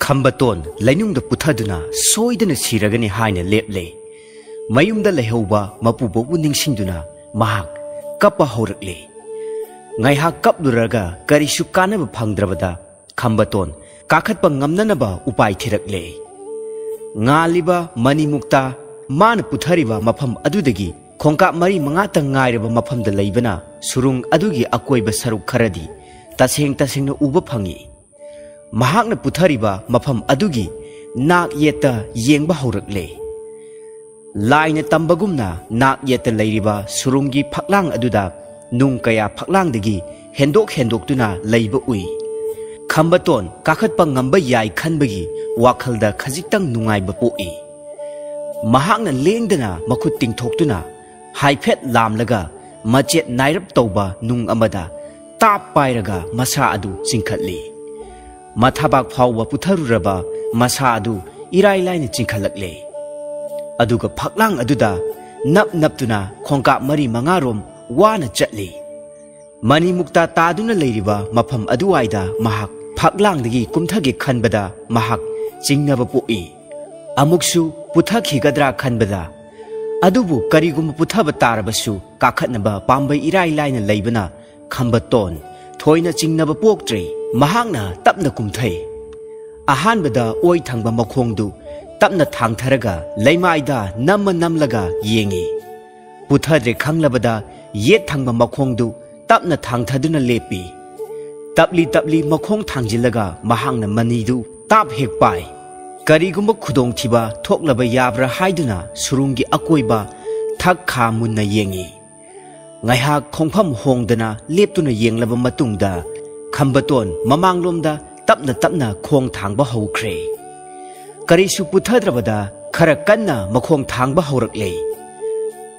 ꯈꯝꯕꯇꯣꯟ ꯂꯩꯅꯨꯡꯗ ꯄꯨꯊꯗꯨꯅ ꯁꯣꯏꯗꯅ ꯁꯤꯔꯒꯅꯤ ꯍꯥꯏꯅ ꯂꯦꯞꯂꯦ꯫ ꯃꯌꯨꯝꯗ ꯂꯩꯍꯧꯕ ꯃꯄꯨꯕꯣꯛꯄꯨ ꯅꯤꯡꯁꯤꯡꯗꯨꯅ ꯃꯍꯥꯛ ꯀꯞꯄ ꯍꯧꯔꯛꯂꯦ꯫ ꯉꯥꯏꯍꯥꯛ ꯀꯞꯂꯨꯔꯒ ꯀꯔꯤꯁꯨ ꯀꯥꯟꯅꯕ ꯐꯪꯗ꯭ꯔꯕꯗ ꯈꯝꯕꯇꯣꯟ ꯀꯥꯈꯠꯄ ꯉꯝꯅꯅꯕ ꯎꯄꯥꯏ ꯊꯤꯔꯛꯂꯦ꯫ ꯉꯥꯜꯂꯤꯕ ꯃꯅꯤꯃꯨꯛꯇ ꯃꯥꯅ ꯄꯨꯊꯔꯤꯕ ꯃꯐꯝ ꯑꯗꯨꯗꯒꯤ ꯈꯣꯡꯀꯥꯞ ꯃꯔꯤ ꯃꯉꯥꯇꯪ ꯉꯥꯏꯔꯕ ꯃꯐꯝꯗ ꯂꯩꯕꯅ ꯁꯨꯔꯨꯡ ꯑꯗꯨꯒꯤ ꯑꯀꯣꯏꯕ ꯁꯔꯨꯛ ꯈꯔꯗꯤ ꯇꯁꯦꯡ ꯇꯁꯦꯡꯅ ꯎꯕ ꯐꯪꯏ꯫ ꯃꯍꯥꯛꯅ ꯄꯨꯊꯔꯤꯕ ꯃꯐꯝ ꯑꯗꯨꯒꯤ ꯅꯥꯛ ꯌꯦꯠꯇ ꯌꯦꯡꯕ ꯍꯧꯔꯛꯂꯦ꯫ ꯂꯥꯏꯅ ꯇꯝꯕꯒꯨꯝꯅ ꯅꯥꯛ ꯌꯦꯠꯇ ꯂꯩꯔꯤꯕ ꯁꯨꯔꯨꯡꯒꯤ ꯐꯛꯂꯥꯡ ꯑꯗꯨꯗ ꯅꯨꯡ ꯀꯌꯥ ꯐꯛꯂꯥꯡꯗꯒꯤ ꯍꯦꯟꯗꯣꯛ ꯍꯦꯟꯗꯣꯛꯇꯨꯅ ꯂꯩꯕ ꯎꯏ꯫ ꯈꯝꯕꯇꯣꯟ ꯀꯥꯈꯠꯄ ꯉꯝꯕ ꯌꯥꯏ ꯈꯟꯕꯒꯤ ꯋꯥꯈꯜꯗ ꯈꯖꯤꯛꯇꯪ ꯅꯨꯡꯉꯥꯏꯕ ꯄꯣꯛꯏ꯫ ꯃꯍꯥꯛꯅ ꯂꯦꯡꯗꯅ ꯃꯈꯨꯠ ꯇꯤꯡꯊꯣꯛꯇꯨꯅ ꯍꯥꯏꯐꯦꯠ ꯂꯥꯝꯂꯒ ꯃꯆꯦꯠ ꯅꯥꯏꯔꯞ ꯇꯧꯕ ꯅꯨꯡ ꯑꯃꯗ ꯇꯥꯞ ꯄꯥꯏꯔꯒ ꯃꯁꯥ ꯑꯗꯨ ꯆꯤꯡꯈꯠꯂꯤ꯫ ꯃꯊꯕꯥꯛ ꯐꯥꯎꯕ ꯄꯨꯊꯔꯨꯔꯕ ꯃꯁꯥ ꯑꯗꯨ ꯏꯔꯥꯏ ꯂꯥꯏꯅ ꯆꯤꯡꯈꯠꯂꯛꯂꯦ꯫ ꯑꯗꯨꯒ ꯐꯛꯂꯥꯡ ꯑꯗꯨꯗ ꯅꯞ ꯅꯞꯇꯨꯅ ꯈꯣꯡꯀꯥꯞ ꯃꯔꯤ ꯃꯉꯥꯔꯣꯝ ꯋꯥꯅ ꯆꯠꯂꯤ꯫ ꯃꯅꯤꯃꯨꯛꯇ ꯇꯥꯗꯨꯅ ꯂꯩꯔꯤꯕ ꯃꯐꯝ ꯑꯗꯨꯋꯥꯏꯗ ꯃꯍꯥꯛ ꯐꯛꯂꯥꯡꯗꯒꯤ ꯀꯨꯝꯊꯒꯦ ꯈꯟꯕꯗ ꯃꯍꯥꯛ ꯆꯤꯡꯅꯕ ꯄꯣꯛꯏ꯫ ꯑꯃꯨꯛꯁꯨ ꯄꯨꯊꯈꯤꯒꯗ꯭ꯔꯥ ꯈꯟꯕꯗ, ꯑꯗꯨꯕꯨ ꯀꯔꯤꯒꯨꯝꯕ ꯄꯨꯊꯕ ꯇꯥꯔꯕꯁꯨ ꯀꯥꯈꯠꯅꯕ ꯄꯥꯝꯕꯩ ꯏꯔꯥꯏ ꯂꯥꯏꯅ ꯂꯩꯕꯅ ꯈꯝꯕꯇꯣꯟ ꯊꯣꯏꯅ ꯆꯤꯡꯅꯕ ꯄꯣꯛꯇ꯭ꯔꯦ꯫ ꯃꯍꯥꯛꯅ ꯇꯞꯅ ꯀꯨꯝꯊꯩ꯫ ꯑꯍꯥꯟꯕꯗ ꯑꯣꯏ ꯊꯪꯕ ꯃꯈꯣꯡꯗꯨ ꯇꯞꯅ ꯊꯥꯡꯊꯔꯒ ꯂꯩꯃꯥꯏꯗ ꯅꯝꯃ ꯅꯝꯂꯒ ꯌꯦꯡꯏ꯫ ꯄꯨꯊꯗ꯭ꯔꯦ ꯈꯪꯂꯕꯗ ꯌꯦꯠ ꯊꯪꯕ ꯃꯈꯣꯡꯗꯨ ꯇꯞꯅ ꯊꯥꯡꯊꯗꯨꯅ ꯂꯦꯞꯄꯤ꯫ ꯇꯞꯂꯤ ꯇꯞꯂꯤ ꯃꯈꯣꯡ ꯊꯥꯡꯖꯤꯜꯂꯒ ꯃꯍꯥꯛꯅ ꯃꯅꯤꯗꯨ ꯇꯥꯞ ꯍꯦꯛ ꯄꯥꯏ꯫ ꯀꯔꯤꯒꯨꯝꯕ ꯈꯨꯗꯣꯡꯊꯤꯕ ꯊꯣꯛꯂꯕ ꯌꯥꯕ꯭ꯔꯥ ꯍꯥꯏꯗꯨꯅ ꯁꯨꯔꯨꯡꯒꯤ ꯑꯀꯣꯏꯕ ꯊꯛ ꯈꯥ ꯃꯨꯟꯅ ꯌꯦꯡꯏ꯫ ꯉꯥꯏꯍꯥꯛ ꯈꯣꯡꯐꯝ ꯍꯣꯡꯗꯅ ꯂꯦꯞꯇꯨꯅ ꯌꯦꯡꯂꯕ ꯃꯇꯨꯡꯗ ꯈꯝꯕꯇꯣꯟ ꯃꯃꯥꯡꯂꯣꯝꯗ ꯇꯞꯅ ꯇꯞꯅ ꯈꯣꯡ ꯊꯥꯡꯕ ꯍꯧꯈ꯭ꯔꯦ꯫ ꯀꯔꯤꯁꯨ ꯄꯨꯊꯗ꯭ꯔꯕꯗ ꯈꯔ ꯀꯟꯅ ꯃꯈꯣꯡ ꯊꯥꯡꯕ ꯍꯧꯔꯛꯂꯦ꯫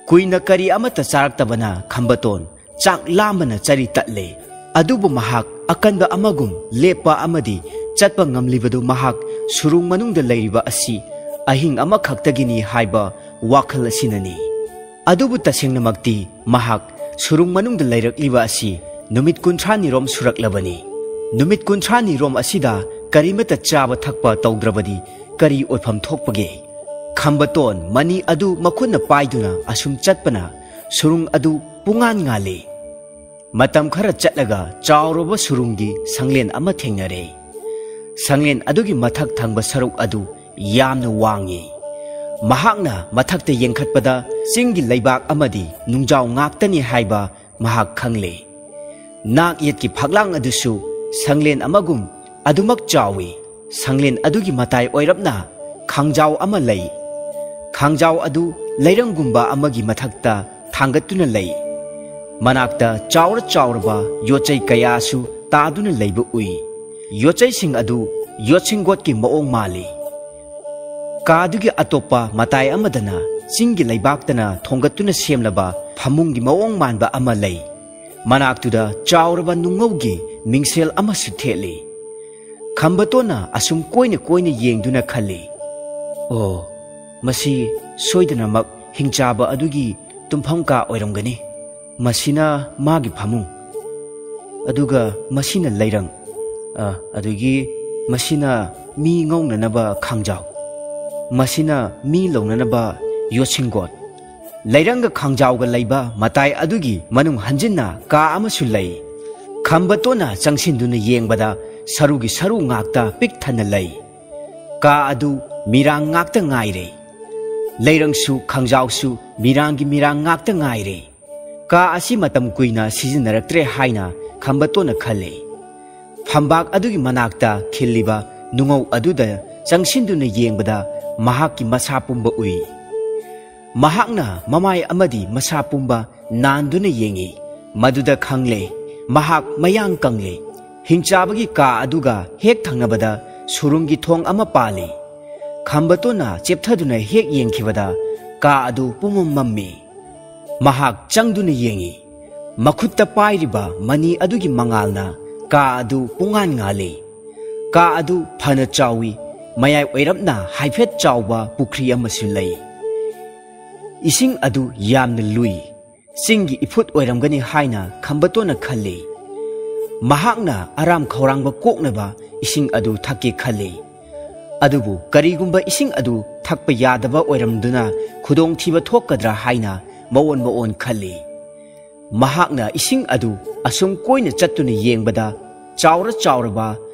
ꯀꯨꯏꯅ ꯀꯔꯤ ꯑꯃꯠꯇ ꯆꯥꯔꯛꯇꯕꯅ ꯈꯝꯕꯇꯣꯟ ꯆꯥꯛ ꯂꯥꯝꯕꯅ ꯆꯔꯤ ꯇꯠꯂꯦ꯫ ꯑꯗꯨꯕꯨ ꯃꯍꯥꯛ ꯑꯀꯟꯕ ꯑꯃꯒꯨꯝ ꯂꯦꯞꯄ ꯑꯃꯗꯤ ꯆꯠꯄ ꯉꯝꯂꯤꯕꯗꯨ ꯃꯍꯥꯛ ꯁꯨꯔꯨꯡ ꯃꯅꯨꯡꯗ ꯂꯩꯔꯤꯕ ꯑꯁꯤ ꯑꯍꯤꯡ ꯑꯃꯈꯛꯇꯒꯤꯅꯤ ꯍꯥꯏꯕ ꯋꯥꯈꯜ ꯑꯁꯤꯅꯅꯤ꯫ ꯑꯗꯨꯕꯨ ꯇꯁꯦꯡꯅꯃꯛꯇꯤ ꯃꯍꯥꯛ ꯁꯨꯔꯨꯡ ꯃꯅꯨꯡꯗ ꯂꯩꯔꯛꯂꯤꯕ ꯑꯁꯤ ꯅꯨꯃꯤꯠ ꯀꯨꯟꯊ꯭ꯔꯥꯅꯤꯔꯣꯝ ꯁꯨꯔꯛꯂꯕꯅꯤ꯫ ꯅꯨꯃꯤꯠ ꯀꯨꯟꯊ꯭ꯔꯥꯅꯤꯔꯣꯝ ꯑꯁꯤꯗ ꯀꯔꯤꯃꯠꯇ ꯆꯥꯕ ꯊꯛꯄ ꯇꯧꯗ꯭ꯔꯕꯗꯤ ꯀꯔꯤ ꯑꯣꯏꯐꯝ ꯊꯣꯛꯄꯒꯦ? ꯈꯝꯕꯇꯣꯟ ꯃꯅꯤ ꯑꯗꯨ ꯃꯈꯨꯠꯅ ꯄꯥꯏꯗꯨꯅ ꯑꯁꯨꯝ ꯆꯠꯄꯅ ꯁꯨꯔꯨꯡ ꯑꯗꯨ ꯄꯨꯡꯉꯥꯟ ꯉꯥꯜꯂꯤ꯫ ꯃꯇꯝ ꯈꯔ ꯆꯠꯂꯒ ꯆꯥꯎꯔꯕ ꯁꯨꯔꯨꯡꯒꯤ ꯁꯪꯂꯦꯟ ꯑꯃ ꯊꯦꯡꯅꯔꯦ꯫ ꯁꯪꯂꯦꯟ ꯑꯗꯨꯒꯤ ꯃꯊꯛ ꯊꯪꯕ ꯁꯔꯨꯛ ꯑꯗꯨ ꯌꯥꯝꯅ ꯋꯥꯡꯉꯤ꯫ ꯃꯍꯥꯛꯅ ꯃꯊꯛꯇ ꯌꯦꯡꯈꯠꯄꯗ ꯆꯤꯡꯒꯤ ꯂꯩꯕꯥꯛ ꯑꯃꯗꯤ ꯅꯨꯡꯖꯥꯎ ꯉꯥꯛꯇꯅꯤ ꯍꯥꯏꯕ ꯃꯍꯥꯛ ꯈꯪꯂꯦ꯫ ꯅꯥꯛ ꯌꯦꯠꯀꯤ ꯐꯛꯂꯥꯡ ꯑꯗꯨꯁꯨ ꯁꯪꯂꯦꯟ ꯑꯃꯒꯨꯝ ꯑꯗꯨꯃꯛ ꯆꯥꯎꯏ꯫ ꯁꯪꯂꯦꯟ ꯑꯗꯨꯒꯤ ꯃꯇꯥꯏ ꯑꯣꯏꯔꯞꯅ ꯈꯥꯡꯖꯥꯎ ꯑꯃ ꯂꯩ꯫ ꯈꯥꯡꯖꯥꯎ ꯑꯗꯨ ꯂꯩꯔꯪꯒꯨꯝꯕ ꯑꯃꯒꯤ ꯃꯊꯛꯇ ꯊꯥꯡꯒꯠꯇꯨꯅ ꯂꯩ꯫ ꯃꯅꯥꯛꯇ ꯆꯥꯎꯔ ꯆꯥꯎꯔꯕ ꯌꯣꯠꯆꯩ ꯀꯌꯥꯁꯨ ꯇꯥꯗꯨꯅ ꯂꯩꯕ ꯎꯏ꯫ ꯌꯣꯠꯆꯩꯁꯤꯡ ꯑꯗꯨ ꯌꯣꯠꯁꯤꯡꯒꯣꯠꯀꯤ ꯃꯑꯣꯡ ꯃꯥꯜꯂꯤ꯫ ꯀꯥꯗꯨꯒꯤ ꯑꯇꯣꯞꯄ ꯃꯇꯥꯏ ꯑꯃꯗꯅ ꯆꯤꯡꯒꯤ ꯂꯩꯕꯥꯛꯇꯅ ꯊꯣꯡꯒꯠꯇꯨꯅ ꯁꯦꯝꯂꯕ ꯐꯃꯨꯡꯒꯤ ꯃꯑꯣꯡ ꯃꯥꯟꯕ ꯑꯃ ꯂꯩ꯫ ꯃꯅꯥꯛꯇꯨꯗ ꯆꯥꯎꯔꯕ ꯅꯨꯡꯉꯧꯒꯤ ꯃꯤꯡꯁꯦꯜ ꯑꯃꯁꯨ ꯊꯦꯠꯂꯤ꯫ ꯈꯝꯕꯇꯣꯟꯅ ꯑꯁꯨꯝ ꯀꯣꯏꯅ ꯀꯣꯏꯅ ꯌꯦꯡꯗꯨꯅ ꯈꯜꯂꯤ, "ꯑꯣ, ꯃꯁꯤ ꯁꯣꯏꯗꯅꯃꯛ ꯍꯤꯡꯆꯥꯕ ꯑꯗꯨꯒꯤ ꯇꯨꯝꯐꯝ ꯀꯥ ꯑꯣꯏꯔꯝꯒꯅꯤ꯫ ꯃꯁꯤꯅ ꯃꯥꯒꯤ ꯐꯃꯨꯡ, ꯑꯗꯨꯒ ꯃꯁꯤꯅ ꯂꯩꯔꯪ, ꯑ, ꯑꯗꯨꯒꯤ ꯃꯁꯤꯅ ꯃꯤ ꯉꯧꯅꯅꯕ ꯈꯥꯡꯖꯥꯎ, ꯃꯁꯤꯅ ꯃꯤ ꯂꯧꯅꯅꯕ ꯌꯣꯠꯁꯤꯡꯒꯣꯠ, ꯂꯩꯔꯪꯒ ꯈꯥꯡꯖꯥꯎꯒ ꯂꯩꯕ ꯃꯇꯥꯏ ꯑꯗꯨꯒꯤ ꯃꯅꯨꯡ ꯍꯟꯖꯤꯟꯅ ꯀꯥ ꯑꯃꯁꯨ ꯂꯩ꯫" ꯈꯝꯕꯇꯣꯟꯅ ꯆꯪꯁꯤꯟꯗꯨꯅ ꯌꯦꯡꯕꯗ ꯁꯔꯨꯒꯤ ꯁꯔꯨ ꯉꯥꯛꯇ ꯄꯤꯛ ꯊꯟꯅ ꯂꯩ꯫ ꯀꯥ ꯑꯗꯨ ꯃꯤꯔꯥꯡ ꯉꯥꯛꯇ ꯉꯥꯏꯔꯦ꯫ ꯂꯩꯔꯪꯁꯨ ꯈꯥꯡꯖꯥꯎꯁꯨ ꯃꯤꯔꯥꯡꯒꯤ ꯃꯤꯔꯥꯡ ꯉꯥꯛꯇ ꯉꯥꯏꯔꯦ꯫ ꯀꯥ ꯑꯁꯤ ꯃꯇꯝ ꯀꯨꯏꯅ ꯁꯤꯖꯤꯟꯅꯔꯛꯇ꯭ꯔꯦ ꯍꯥꯏꯅ ꯈꯝꯕꯇꯣꯟꯅ ꯈꯜꯂꯦ꯫ ꯐꯝꯕꯥꯛ ꯑꯗꯨꯒꯤ ꯃꯅꯥꯛꯇ ꯈꯤꯜꯂꯤꯕ ꯅꯨꯡꯉꯧ ꯑꯗꯨꯗ ꯆꯪꯁꯤꯟꯗꯨꯅ ꯌꯦꯡꯕꯗ ꯃꯍꯥꯛꯀꯤ ꯃꯁꯥ ꯄꯨꯝꯕ ꯎꯏ꯫ ꯃꯍꯥꯛꯅ ꯃꯃꯥꯏ ꯑꯃꯗꯤ ꯃꯁꯥ ꯄꯨꯝꯕ ꯅꯥꯟꯗꯨꯅ ꯌꯦꯡꯏ꯫ ꯃꯗꯨꯗ ꯈꯪꯂꯦ, ꯃꯍꯥꯛ ꯃꯌꯥꯡ ꯀꯪꯂꯦ꯫ ꯍꯤꯡꯆꯥꯕꯒꯤ ꯀꯥ ꯑꯗꯨꯒ ꯍꯦꯛ ꯊꯪꯅꯕꯗ ꯁꯨꯔꯨꯡꯒꯤ ꯊꯣꯡ ꯑꯃ ꯄꯥꯜꯂꯤ꯫ ꯈꯝꯕꯇꯣꯟꯅ ꯆꯦꯞꯊꯗꯨꯅ ꯍꯦꯛ ꯌꯦꯡꯈꯤꯕꯗ ꯀꯥ ꯑꯗꯨ ꯄꯨꯝꯃꯝ ꯃꯝꯃꯤ꯫ ꯃꯍꯥꯛ ꯆꯪꯗꯨꯅ ꯌꯦꯡꯏ꯫ ꯃꯈꯨꯠꯇ ꯄꯥꯏꯔꯤꯕ ꯃꯅꯤ ꯑꯗꯨꯒꯤ ꯃꯉꯥꯜꯅ ꯀꯥ ꯑꯗꯨ ꯄꯨꯡꯉꯥꯟ ꯉꯥꯜꯂꯤ꯫ ꯀꯥ ꯑꯗꯨ ꯐꯅ ꯆꯥꯎꯏ꯫ ꯃꯌꯥꯏ ꯑꯣꯏꯔꯞꯅ ꯍꯥꯏꯐꯦꯠ ꯆꯥꯎꯕ ꯄꯨꯈ꯭ꯔꯤ ꯑꯃꯁꯨ ꯂꯩ꯫ ꯏꯁꯤꯡ ꯑꯗꯨ ꯌꯥꯝꯅ ꯂꯨꯏ꯫ ꯆꯤꯡꯒꯤ ꯏꯐꯨꯠ ꯑꯣꯏꯔꯝꯒꯅꯤ ꯍꯥꯏꯅ ꯈꯝꯕꯇꯣꯟꯅ ꯈꯜꯂꯤ꯫ ꯃꯍꯥꯛꯅ ꯑꯔꯥꯝ ꯈꯧꯔꯥꯡꯕ ꯀꯣꯛꯅꯕ ꯏꯁꯤꯡ ꯑꯗꯨ ꯊꯛꯀꯦ ꯈꯜꯂꯤ꯫ ꯑꯗꯨꯕꯨ ꯀꯔꯤꯒꯨꯝꯕ ꯏꯁꯤꯡ ꯑꯗꯨ ꯊꯛꯄ ꯌꯥꯗꯕ ꯑꯣꯏꯔꯝꯗꯨꯅ ꯈꯨꯗꯣꯡꯊꯤꯕ ꯊꯣꯛꯀꯗ꯭ꯔꯥ ꯍꯥꯏꯅ ꯃꯑꯣꯟ ꯃꯑꯣꯟ ꯈꯜꯂꯤ꯫ ꯃꯍꯥꯛꯅ ꯏꯁꯤꯡ ꯑꯗꯨ ꯑꯁꯨꯝ ꯀꯣꯏꯅ ꯆꯠꯇꯨꯅ ꯌꯦꯡꯕꯗ ꯆꯥꯎꯔ ꯆꯥꯎꯔꯕ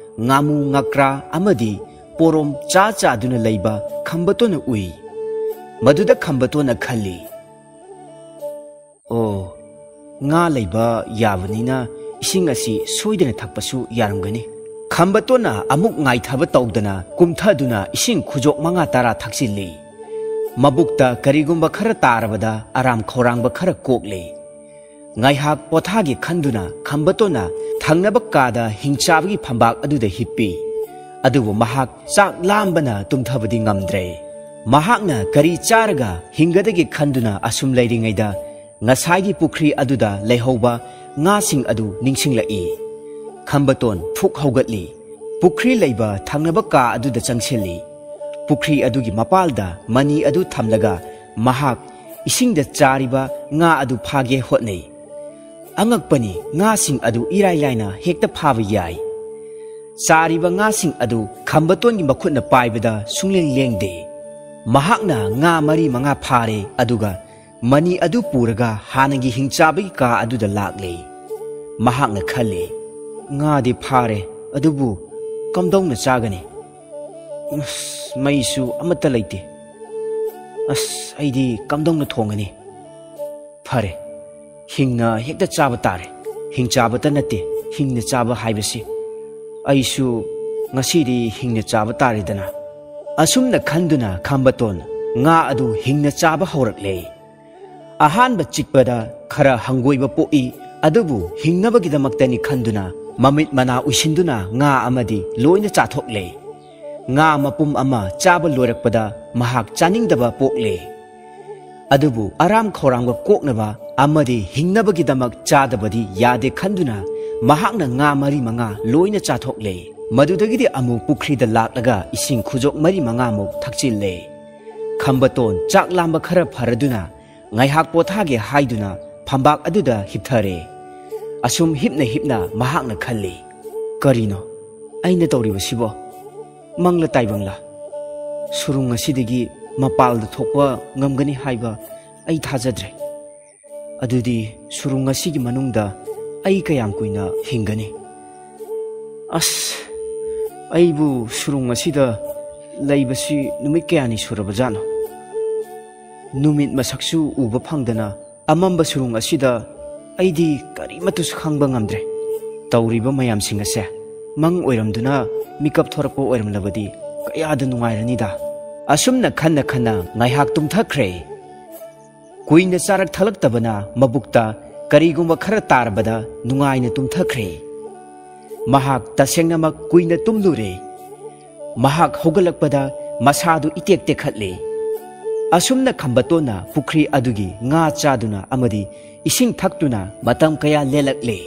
ꯉꯥꯃꯨ ꯉꯀ꯭ꯔꯥ ꯑꯃꯗꯤ ꯄꯣꯔꯣꯝ ꯆꯥ ꯆꯥꯗꯨꯅ ꯂꯩꯕ ꯈꯝꯕꯇꯣꯟꯅ ꯎꯏ꯫ ꯃꯗꯨꯗ ꯈꯝꯕꯇꯣꯟꯅ ꯈꯜꯂꯤ, "ꯑꯣ, ꯉꯥ ꯂꯩꯕ ꯌꯥꯕꯅꯤꯅ ꯏꯁꯤꯡ ꯑꯁꯤ ꯁꯣꯏꯗꯅ ꯊꯛꯄꯁꯨ ꯌꯥꯔꯝꯒꯅꯤ"꯫ ꯈꯝꯕꯇꯣꯟꯅ ꯑꯃꯨꯛ ꯉꯥꯏꯊꯕ ꯇꯧꯗꯅ ꯀꯨꯝꯊꯗꯨꯅ ꯏꯁꯤꯡ ꯈꯨꯖꯣꯛ ꯃꯉꯥ ꯇꯔꯥ ꯊꯛꯆꯤꯜꯂꯤ꯫ ꯃꯕꯨꯛꯇ ꯀꯔꯤꯒꯨꯝꯕ ꯈꯔ ꯇꯥꯔꯕꯗ ꯑꯔꯥꯝ ꯈꯧꯔꯥꯡꯕ ꯈꯔ ꯀꯣꯛꯂꯦ꯫ ꯉꯥꯏꯍꯥꯛ ꯄꯣꯊꯥꯒꯦ ꯈꯟꯗꯨꯅ ꯈꯝꯕꯇꯣꯟꯅ ꯊꯪꯅꯕ ꯀꯥꯗ ꯍꯤꯡꯆꯥꯕꯒꯤ ꯐꯝꯕꯥꯛ ꯑꯗꯨꯗ ꯍꯤꯞꯄꯤ꯫ ꯑꯗꯨꯕꯨ ꯃꯍꯥꯛ ꯆꯥꯛ ꯂꯥꯝꯕꯅ ꯇꯨꯝꯊꯕꯗꯤ ꯉꯝꯗ꯭ꯔꯦ꯫ ꯃꯍꯥꯛꯅ ꯀꯔꯤ ꯆꯥꯔꯒ ꯍꯤꯡꯒꯗꯒꯦ ꯈꯟꯗꯨꯅ ꯑꯁꯨꯝ ꯂꯩꯔꯤꯉꯩꯗ ꯉꯁꯥꯏꯒꯤ ꯄꯨꯈ꯭ꯔꯤ ꯑꯗꯨꯗ ꯂꯩꯍꯧꯕ ꯉꯥꯁꯤꯡ ꯑꯗꯨ ꯅꯤꯡꯁꯤꯡꯂꯛꯏ꯫ ꯈꯝꯕꯇꯣꯟ ꯐꯨꯛ ꯍꯧꯒꯠꯂꯤ꯫ ꯄꯨꯈ꯭ꯔꯤ ꯂꯩꯕ ꯊꯪꯅꯕ ꯀꯥ ꯑꯗꯨꯗ ꯆꯪꯁꯤꯜꯂꯤ꯫ ꯄꯨꯈ꯭ꯔꯤ ꯑꯗꯨꯒꯤ ꯃꯄꯥꯜꯗ ꯃꯅꯤ ꯑꯗꯨ ꯊꯝꯂꯒ ꯃꯍꯥꯛ ꯏꯁꯤꯡꯗ ꯆꯥꯔꯤꯕ ꯉꯥ ꯑꯗꯨ ꯐꯥꯒꯦ ꯍꯣꯠꯅꯩ꯫ ꯑꯉꯛꯄꯅꯤ, ꯉꯥꯁꯤꯡ ꯑꯗꯨ ꯏꯔꯥꯏ ꯂꯥꯏꯅ ꯍꯦꯛꯇ ꯐꯥꯕ ꯌꯥꯏ꯫ ꯆꯥꯔꯤꯕ ꯉꯥꯁꯤꯡ ꯑꯗꯨ ꯈꯝꯕꯇꯣꯟꯒꯤ ꯃꯈꯨꯠꯅ ꯄꯥꯏꯕꯗ ꯁꯨꯡꯂꯦꯡ ꯂꯦꯡꯗꯦ꯫ ꯃꯍꯥꯛꯅ ꯉꯥ ꯃꯔꯤ ꯃꯉꯥ ꯐꯥꯔꯦ, ꯑꯗꯨꯒ ꯃꯅꯤ ꯑꯗꯨ ꯄꯨꯔꯒ ꯍꯥꯟꯅꯒꯤ ꯍꯤꯡꯆꯥꯕꯒꯤ ꯀꯥ ꯑꯗꯨꯗ ꯂꯥꯛꯂꯦ꯫ ꯃꯍꯥꯛꯅ ꯈꯜꯂꯦ, "ꯉꯥꯗꯤ ꯐꯥꯔꯦ, ꯑꯗꯨꯕꯨ ꯀꯝꯗꯧꯅ ꯆꯥꯒꯅꯤ? ꯑꯁ, ꯃꯩꯁꯨ ꯑꯃꯠꯇ ꯂꯩꯇꯦ꯫ ꯑꯁ, ꯑꯩꯗꯤ ꯀꯝꯗꯧꯅ ꯊꯣꯡꯒꯅꯤ? ꯐꯔꯦ, ꯍꯤꯡꯅ ꯍꯦꯛꯇ ꯆꯥꯕ ꯇꯥꯔꯦ꯫ ꯍꯤꯡꯆꯥꯕꯇ ꯅꯠꯇꯦ, ꯍꯤꯡꯅ ꯆꯥꯕ ꯍꯥꯏꯕꯁꯤ"꯫ ꯑꯩꯁꯨ ꯉꯁꯤꯗꯤ ꯍꯤꯡꯅ ꯆꯥꯕ ꯇꯥꯔꯦꯗꯅ꯫ ꯑꯁꯨꯝꯅ ꯈꯟꯗꯨꯅ ꯈꯝꯕꯇꯣꯟ ꯉꯥ ꯑꯗꯨ ꯍꯤꯡꯅ ꯆꯥꯕ ꯍꯧꯔꯛꯂꯦ꯫ ꯑꯍꯥꯟꯕ ꯆꯤꯛꯄꯗ ꯈꯔ ꯍꯪꯒꯣꯏꯕ ꯄꯣꯛꯏ, ꯑꯗꯨꯕꯨ ꯍꯤꯡꯅꯕꯒꯤꯗꯃꯛꯇꯅꯤ ꯈꯟꯗꯨꯅ ꯃꯃꯤꯠ ꯃꯅꯥ ꯎꯏꯁꯤꯟꯗꯨꯅ ꯉꯥ ꯑꯃꯗꯤ ꯂꯣꯏꯅ ꯆꯥꯊꯣꯛꯂꯦ꯫ ꯉꯥ ꯃꯄꯨꯝ ꯑꯃ ꯆꯥꯕ ꯂꯣꯏꯔꯛꯄꯗ ꯃꯍꯥꯛ ꯆꯥꯅꯤꯡꯗꯕ ꯄꯣꯛꯂꯦ꯫ ꯑꯗꯨꯕꯨ ꯑꯔꯥꯝ ꯈꯧꯔꯥꯡꯕ ꯀꯣꯛꯅꯕ ꯑꯃꯗꯤ ꯍꯤꯡꯅꯕꯒꯤꯗꯃꯛ ꯆꯥꯗꯕꯗꯤ ꯌꯥꯗꯦ ꯈꯟꯗꯨꯅ ꯃꯍꯥꯛꯅ ꯉꯥ ꯃꯔꯤ ꯃꯉꯥ ꯂꯣꯏꯅ ꯆꯥꯊꯣꯛꯂꯦ꯫ ꯃꯗꯨꯗꯒꯤꯗꯤ ꯑꯃꯨꯛ ꯄꯨꯈ꯭ꯔꯤꯗ ꯂꯥꯛꯂꯒ ꯏꯁꯤꯡ ꯈꯨꯖꯣꯛ ꯃꯔꯤ ꯃꯉꯥꯃꯨꯛ ꯊꯛꯆꯤꯜꯂꯦ꯫ ꯈꯝꯕꯇꯣꯟ ꯆꯥꯛ ꯂꯥꯝꯕ ꯈꯔ ꯐꯔꯗꯨꯅ ꯉꯥꯏꯍꯥꯛ ꯄꯣꯊꯥꯒꯦ ꯍꯥꯏꯗꯨꯅ ꯐꯝꯕꯥꯛ ꯑꯗꯨꯗ ꯍꯤꯞꯊꯔꯦ꯫ ꯑꯁꯨꯝ ꯍꯤꯞꯅ ꯍꯤꯞꯅ ꯃꯍꯥꯛꯅ ꯈꯜꯂꯤ, "ꯀꯔꯤꯅꯣ ꯑꯩꯅ ꯇꯧꯔꯤꯕꯁꯤꯕꯣ? ꯃꯪꯂ ꯇꯥꯏꯕꯪꯂ? ꯁꯨꯔꯨꯡ ꯑꯁꯤꯗꯒꯤ ꯃꯄꯥꯜꯗ ꯊꯣꯛꯄ ꯉꯝꯒꯅꯤ ꯍꯥꯏꯕ ꯑꯩ ꯊꯥꯖꯗ꯭ꯔꯦ꯫ ꯑꯗꯨꯗꯤ ꯁꯨꯔꯨꯡ ꯑꯁꯤꯒꯤ ꯃꯅꯨꯡꯗ ꯑꯩ ꯀꯌꯥꯝ ꯀꯨꯏꯅ ꯍꯤꯡꯒꯅꯤ? ꯑꯁ, ꯑꯩꯕꯨ ꯁꯨꯔꯨꯡ ꯑꯁꯤꯗ ꯂꯩꯕꯁꯤ ꯅꯨꯃꯤꯠ ꯀꯌꯥꯅꯤ ꯁꯨꯔꯕꯖꯥꯠꯅꯣ? ꯅꯨꯃꯤꯠ ꯃꯁꯛꯁꯨ ꯎꯕ ꯐꯪꯗꯅ ꯑꯃꯝꯕ ꯁꯨꯔꯨꯡ ꯑꯁꯤꯗ ꯑꯩꯗꯤ ꯀꯔꯤꯃꯠꯇꯁꯨ ꯈꯪꯕ ꯉꯝꯗ꯭ꯔꯦ꯫ ꯇꯧꯔꯤꯕ ꯃꯌꯥꯝꯁꯤꯡ ꯑꯁꯦ ꯃꯪ ꯑꯣꯏꯔꯝꯗꯨꯅ ꯃꯤꯀꯞ ꯊꯣꯔꯛꯄ ꯑꯣꯏꯔꯝꯂꯕꯗꯤ ꯀꯌꯥꯗ ꯅꯨꯡꯉꯥꯏꯔꯅꯤꯗ꯫" ꯑꯁꯨꯝꯅ ꯈꯟꯅ ꯈꯟꯅ ꯉꯥꯏꯍꯥꯛ ꯇꯨꯝꯊꯈ꯭ꯔꯦ꯫ ꯀꯨꯏꯅ ꯆꯥꯔꯛ ꯊꯛꯂꯛꯇꯕꯅ ꯃꯕꯨꯛꯇ ꯀꯔꯤꯒꯨꯝꯕ ꯈꯔ ꯇꯥꯔꯕꯗ ꯅꯨꯡꯉꯥꯏꯅ ꯇꯨꯝꯊꯈ꯭ꯔꯦ꯫ ꯃꯍꯥꯛ ꯇꯁꯦꯡꯅꯃꯛ ꯀꯨꯏꯅ ꯇꯨꯝꯂꯨꯔꯦ꯫ ꯃꯍꯥꯛ ꯍꯧꯒꯠꯂꯛꯄꯗ ꯃꯁꯥꯗꯨ ꯏꯇꯦꯛ ꯇꯦꯛꯈꯠꯂꯦ꯫ ꯑꯁꯨꯝꯅ ꯈꯝꯕꯇꯣꯟꯅ ꯄꯨꯈ꯭ꯔꯤ ꯑꯗꯨꯒꯤ ꯉꯥ ꯆꯥꯗꯨꯅ ꯑꯃꯗꯤ ꯏꯁꯤꯡ ꯊꯛꯇꯨꯅ ꯃꯇꯝ ꯀꯌꯥ ꯂꯦꯜꯂꯛꯂꯦ꯫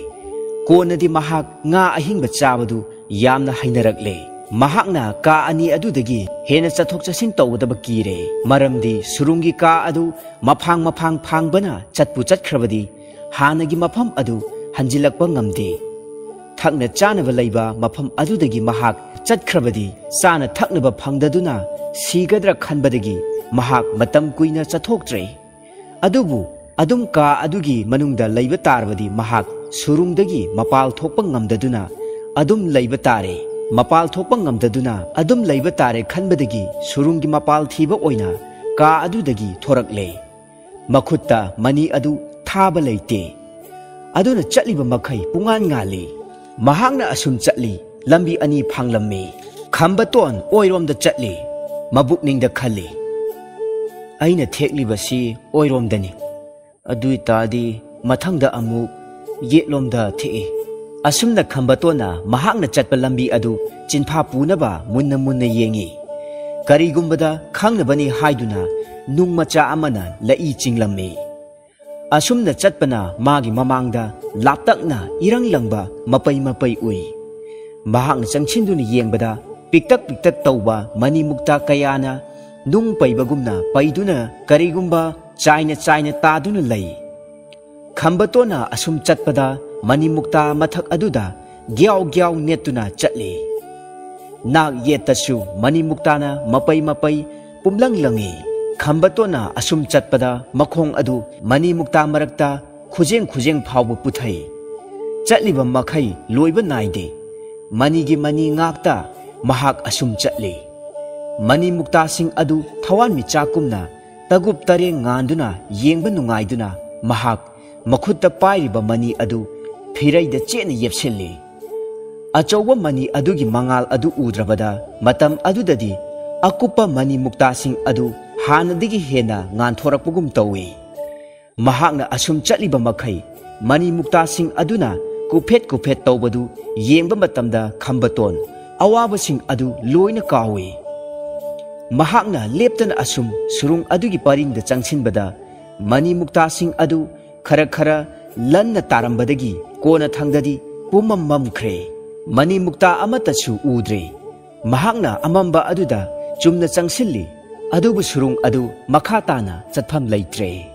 ꯀꯣꯟꯅꯗꯤ ꯃꯍꯥꯛ ꯉꯥ ꯑꯍꯤꯡꯕ ꯆꯥꯕꯗꯨ ꯌꯥꯝꯅ ꯍꯩꯅꯔꯛꯂꯦ꯫ ꯃꯍꯥꯛꯅ ꯀꯥ ꯑꯅꯤ ꯑꯗꯨꯗꯒꯤ ꯍꯦꯟꯅ ꯆꯠꯊꯣꯛ ꯆꯠꯁꯤꯟ ꯇꯧꯒꯗꯕ ꯀꯤꯔꯦ, ꯃꯔꯝꯗꯤ ꯁꯨꯔꯨꯡꯒꯤ ꯀꯥ ꯑꯗꯨ ꯃꯐꯥꯡ ꯃꯐꯥꯡ ꯐꯥꯡꯕꯅ ꯆꯠꯄꯨ ꯆꯠꯈ꯭ꯔꯕꯗꯤ ꯍꯥꯟꯅꯒꯤ ꯃꯐꯝ ꯑꯗꯨ ꯍꯟꯖꯤꯜꯂꯛꯄ ꯉꯝꯗꯦ꯫ ꯊꯛꯅ ꯆꯥꯅꯕ ꯂꯩꯕ ꯃꯐꯝ ꯑꯗꯨꯗꯒꯤ ꯃꯍꯥꯛ ꯆꯠꯈ꯭ꯔꯕꯗꯤ ꯆꯥꯅ ꯊꯛꯅꯕ ꯐꯪꯗꯗꯨꯅ ꯁꯤꯒꯗ꯭ꯔꯥ ꯈꯟꯕꯗꯒꯤ ꯃꯍꯥꯛ ꯃꯇꯝ ꯀꯨꯏꯅ ꯆꯠꯊꯣꯛꯇ꯭ꯔꯦ꯫ ꯑꯗꯨꯕꯨ ꯑꯗꯨꯝ ꯀꯥ ꯑꯗꯨꯒꯤ ꯃꯅꯨꯡꯗ ꯂꯩꯕ ꯇꯥꯔꯕꯗꯤ ꯃꯍꯥꯛ ꯁꯨꯔꯨꯡꯗꯒꯤ ꯃꯄꯥꯜ ꯊꯣꯛꯄ ꯉꯝꯗꯗꯨꯅ ꯑꯗꯨꯝ ꯂꯩꯕ ꯇꯥꯔꯦ꯫ ꯃꯄꯥꯜ ꯊꯣꯛꯄ ꯉꯝꯗꯗꯨꯅ ꯑꯗꯨꯝ ꯂꯩꯕ ꯇꯥꯔꯦ ꯈꯟꯕꯗꯒꯤ ꯁꯨꯔꯨꯡꯒꯤ ꯃꯄꯥꯜ ꯊꯤꯕ ꯑꯣꯏꯅ ꯀꯥ ꯑꯗꯨꯗꯒꯤ ꯊꯣꯔꯛꯂꯦ꯫ ꯃꯈꯨꯠꯇ ꯃꯅꯤ ꯑꯗꯨ ꯊꯥꯕ ꯂꯩꯇꯦ꯫ ꯑꯗꯨꯅ ꯆꯠꯂꯤꯕ ꯃꯈꯩ ꯄꯨꯡꯉꯥꯟ ꯉꯥꯜꯂꯤ꯫ ꯃꯍꯥꯛꯅ ꯑꯁꯨꯝ ꯆꯠꯂꯤ꯫ ꯂꯝꯕꯤ ꯑꯅꯤ ꯐꯥꯡꯂꯝꯃꯤ꯫ ꯈꯝꯕꯇꯣꯟ ꯑꯣꯏꯔꯣꯝꯗ ꯆꯠꯂꯤ꯫ ꯃꯕꯨꯛꯅꯤꯡꯗ ꯈꯜꯂꯤ, "ꯑꯩꯅ ꯊꯦꯛꯂꯤꯕꯁꯤ ꯑꯣꯏꯔꯣꯝꯗꯅꯤ꯫ ꯑꯗꯨ ꯑꯣꯏꯇꯥꯔꯗꯤ ꯃꯊꯪꯗ ꯑꯃꯨꯛ ꯌꯦꯠꯂꯣꯝꯗ ꯊꯦꯛꯏ꯫" ꯑꯁꯨꯝꯅ ꯈꯝꯕꯇꯣꯟꯅ ꯃꯍꯥꯛꯅ ꯆꯠꯄ ꯂꯝꯕꯤ ꯑꯗꯨ ꯆꯤꯟꯐꯥ ꯄꯨꯅꯕ ꯃꯨꯟꯅ ꯃꯨꯟꯅ ꯌꯦꯡꯏ꯫ ꯀꯔꯤꯒꯨꯝꯕꯗ ꯈꯪꯅꯕꯅꯤ ꯍꯥꯏꯗꯨꯅ ꯅꯨꯡ ꯃꯆꯥ ꯑꯃꯅ ꯂꯛꯏ ꯆꯤꯡꯂꯝꯃꯤ꯫ ꯑꯁꯨꯝꯅ ꯆꯠꯄꯅ ꯃꯥꯒꯤ ꯃꯃꯥꯡꯗ ꯂꯥꯞꯇꯛꯅ ꯏꯔꯪ ꯂꯪꯕ ꯃꯄꯩ ꯃꯄꯩ ꯎꯏ꯫ ꯃꯍꯥꯛꯅ ꯆꯪꯁꯤꯟꯗꯨꯅ ꯌꯦꯡꯕꯗ ꯄꯤꯛꯇꯛ ꯄꯤꯛꯇꯛ ꯇꯧꯕ ꯃꯅꯤ ꯃꯨꯛꯇꯥ ꯀꯌꯥꯅ ꯅꯨꯡ ꯄꯩꯕꯒꯨꯝꯅ ꯄꯩꯗꯨꯅ ꯀꯔꯤꯒꯨꯝꯕ ꯆꯥꯏꯅ ꯆꯥꯏꯅ ꯇꯥꯗꯨꯅ ꯂꯩ꯫ ꯈꯝꯕꯇꯣꯟꯅ ꯑꯁꯨꯝ ꯆꯠꯄꯗ ꯃꯅꯤ ꯃꯨꯛꯇꯥ ꯃꯊꯛ ꯑꯗꯨꯗ ꯒ꯭ꯌꯥꯎ ꯒ꯭ꯌꯥꯎ ꯅꯦꯠꯇꯨꯅ ꯆꯠꯂꯤ꯫ ꯅꯥꯛ ꯌꯦꯠꯇꯁꯨ ꯃꯅꯤ ꯃꯨꯛꯇꯥꯅ ꯃꯄꯩ ꯃꯄꯩ ꯄꯨꯝꯂꯪ ꯂꯪꯏ꯫ ꯈꯝꯕꯇꯣꯟꯅ ꯑꯁꯨꯝ ꯆꯠꯄꯗ ꯃꯈꯣꯡ ꯑꯗꯨ ꯃꯅꯤ ꯃꯨꯛꯇꯥ ꯃꯔꯛꯇ ꯈꯨꯖꯦꯡ ꯈꯨꯖꯦꯡ ꯐꯥꯎꯕ ꯄꯨꯊꯩ꯫ ꯆꯠꯂꯤꯕ ꯃꯈꯩ ꯂꯣꯏꯕ ꯅꯥꯏꯗꯦ꯫ ꯃꯅꯤꯒꯤ ꯃꯅꯤ ꯉꯥꯛꯇ ꯃꯍꯥꯛ ꯑꯁꯨꯝ ꯆꯠꯂꯤ꯫ ꯃꯅꯤ ꯃꯨꯛꯇꯥꯁꯤꯡ ꯑꯗꯨ ꯊꯋꯥꯟꯃꯤꯆꯥꯛꯀꯨꯝꯅ ꯇꯒꯨꯞ ꯇꯔꯦꯡ ꯉꯥꯟꯗꯨꯅ ꯌꯦꯡꯕ ꯅꯨꯡꯉꯥꯏꯗꯨꯅ ꯃꯍꯥꯛ ꯃꯈꯨꯠꯇ ꯄꯥꯏꯔꯤꯕ ꯃꯅꯤ ꯑꯗꯨ ꯐꯤꯔꯩꯗ ꯆꯦꯠꯅ ꯌꯦꯞꯁꯤꯜꯂꯤ꯫ ꯑꯆꯧꯕ ꯃꯅꯤ ꯑꯗꯨꯒꯤ ꯃꯉꯥꯜ ꯑꯗꯨ ꯎꯗ꯭ꯔꯕꯗ ꯃꯇꯝ ꯑꯗꯨꯗꯗꯤ ꯑꯀꯨꯞꯄ ꯃꯅꯤ ꯃꯨꯛꯇꯥꯁꯤꯡ ꯑꯗꯨ ꯍꯥꯟꯅꯗꯒꯤ ꯍꯦꯟꯅ ꯉꯥꯟꯊꯣꯔꯛꯄꯒꯨꯝ ꯇꯧꯏ꯫ ꯃꯍꯥꯛꯅ ꯑꯁꯨꯝ ꯆꯠꯂꯤꯕ ꯃꯈꯩ ꯃꯅꯤ ꯃꯨꯛꯇꯥꯁꯤꯡ ꯑꯗꯨꯅ ꯀꯨꯐꯦꯠ ꯀꯨꯐꯦꯠ ꯇꯧꯕꯗꯨ ꯌꯦꯡꯕ ꯃꯇꯝꯗ ꯈꯝꯕꯇꯣꯟ ꯑꯋꯥꯕꯁꯤꯡ ꯑꯗꯨ ꯂꯣꯏꯅ ꯀꯥꯎꯏ꯫ ꯃꯍꯥꯛꯅ ꯂꯦꯞꯇꯅ ꯑꯁꯨꯝ ꯁꯨꯔꯨꯡ ꯑꯗꯨꯒꯤ ꯄꯔꯤꯡꯗ ꯆꯪꯁꯤꯟꯕꯗ ꯃꯅꯤ ꯃꯨꯛꯇꯥꯁꯤꯡ ꯑꯗꯨ ꯈꯔ ꯈꯔ ꯂꯟꯅ ꯇꯥꯔꯝꯕꯗꯒꯤ ꯀꯣꯟꯅ ꯊꯪꯗꯗꯤ ꯄꯨꯝꯃꯝ ꯃꯝꯈ꯭ꯔꯦ꯫ ꯃꯅꯤ ꯃꯨꯛꯇꯥ ꯑꯃꯠꯇꯁꯨ ꯎꯗ꯭ꯔꯦ꯫ ꯃꯍꯥꯛꯅ ꯑꯃꯝꯕ ꯑꯗꯨꯗ ꯆꯨꯝꯅ ꯆꯪꯁꯤꯜꯂꯤ, ꯑꯗꯨꯕꯨ ꯁꯨꯔꯨꯡ ꯑꯗꯨ ꯃꯈꯥ ꯇꯥꯅ ꯆꯠꯐꯝ ꯂꯩꯇ꯭ꯔꯦ꯫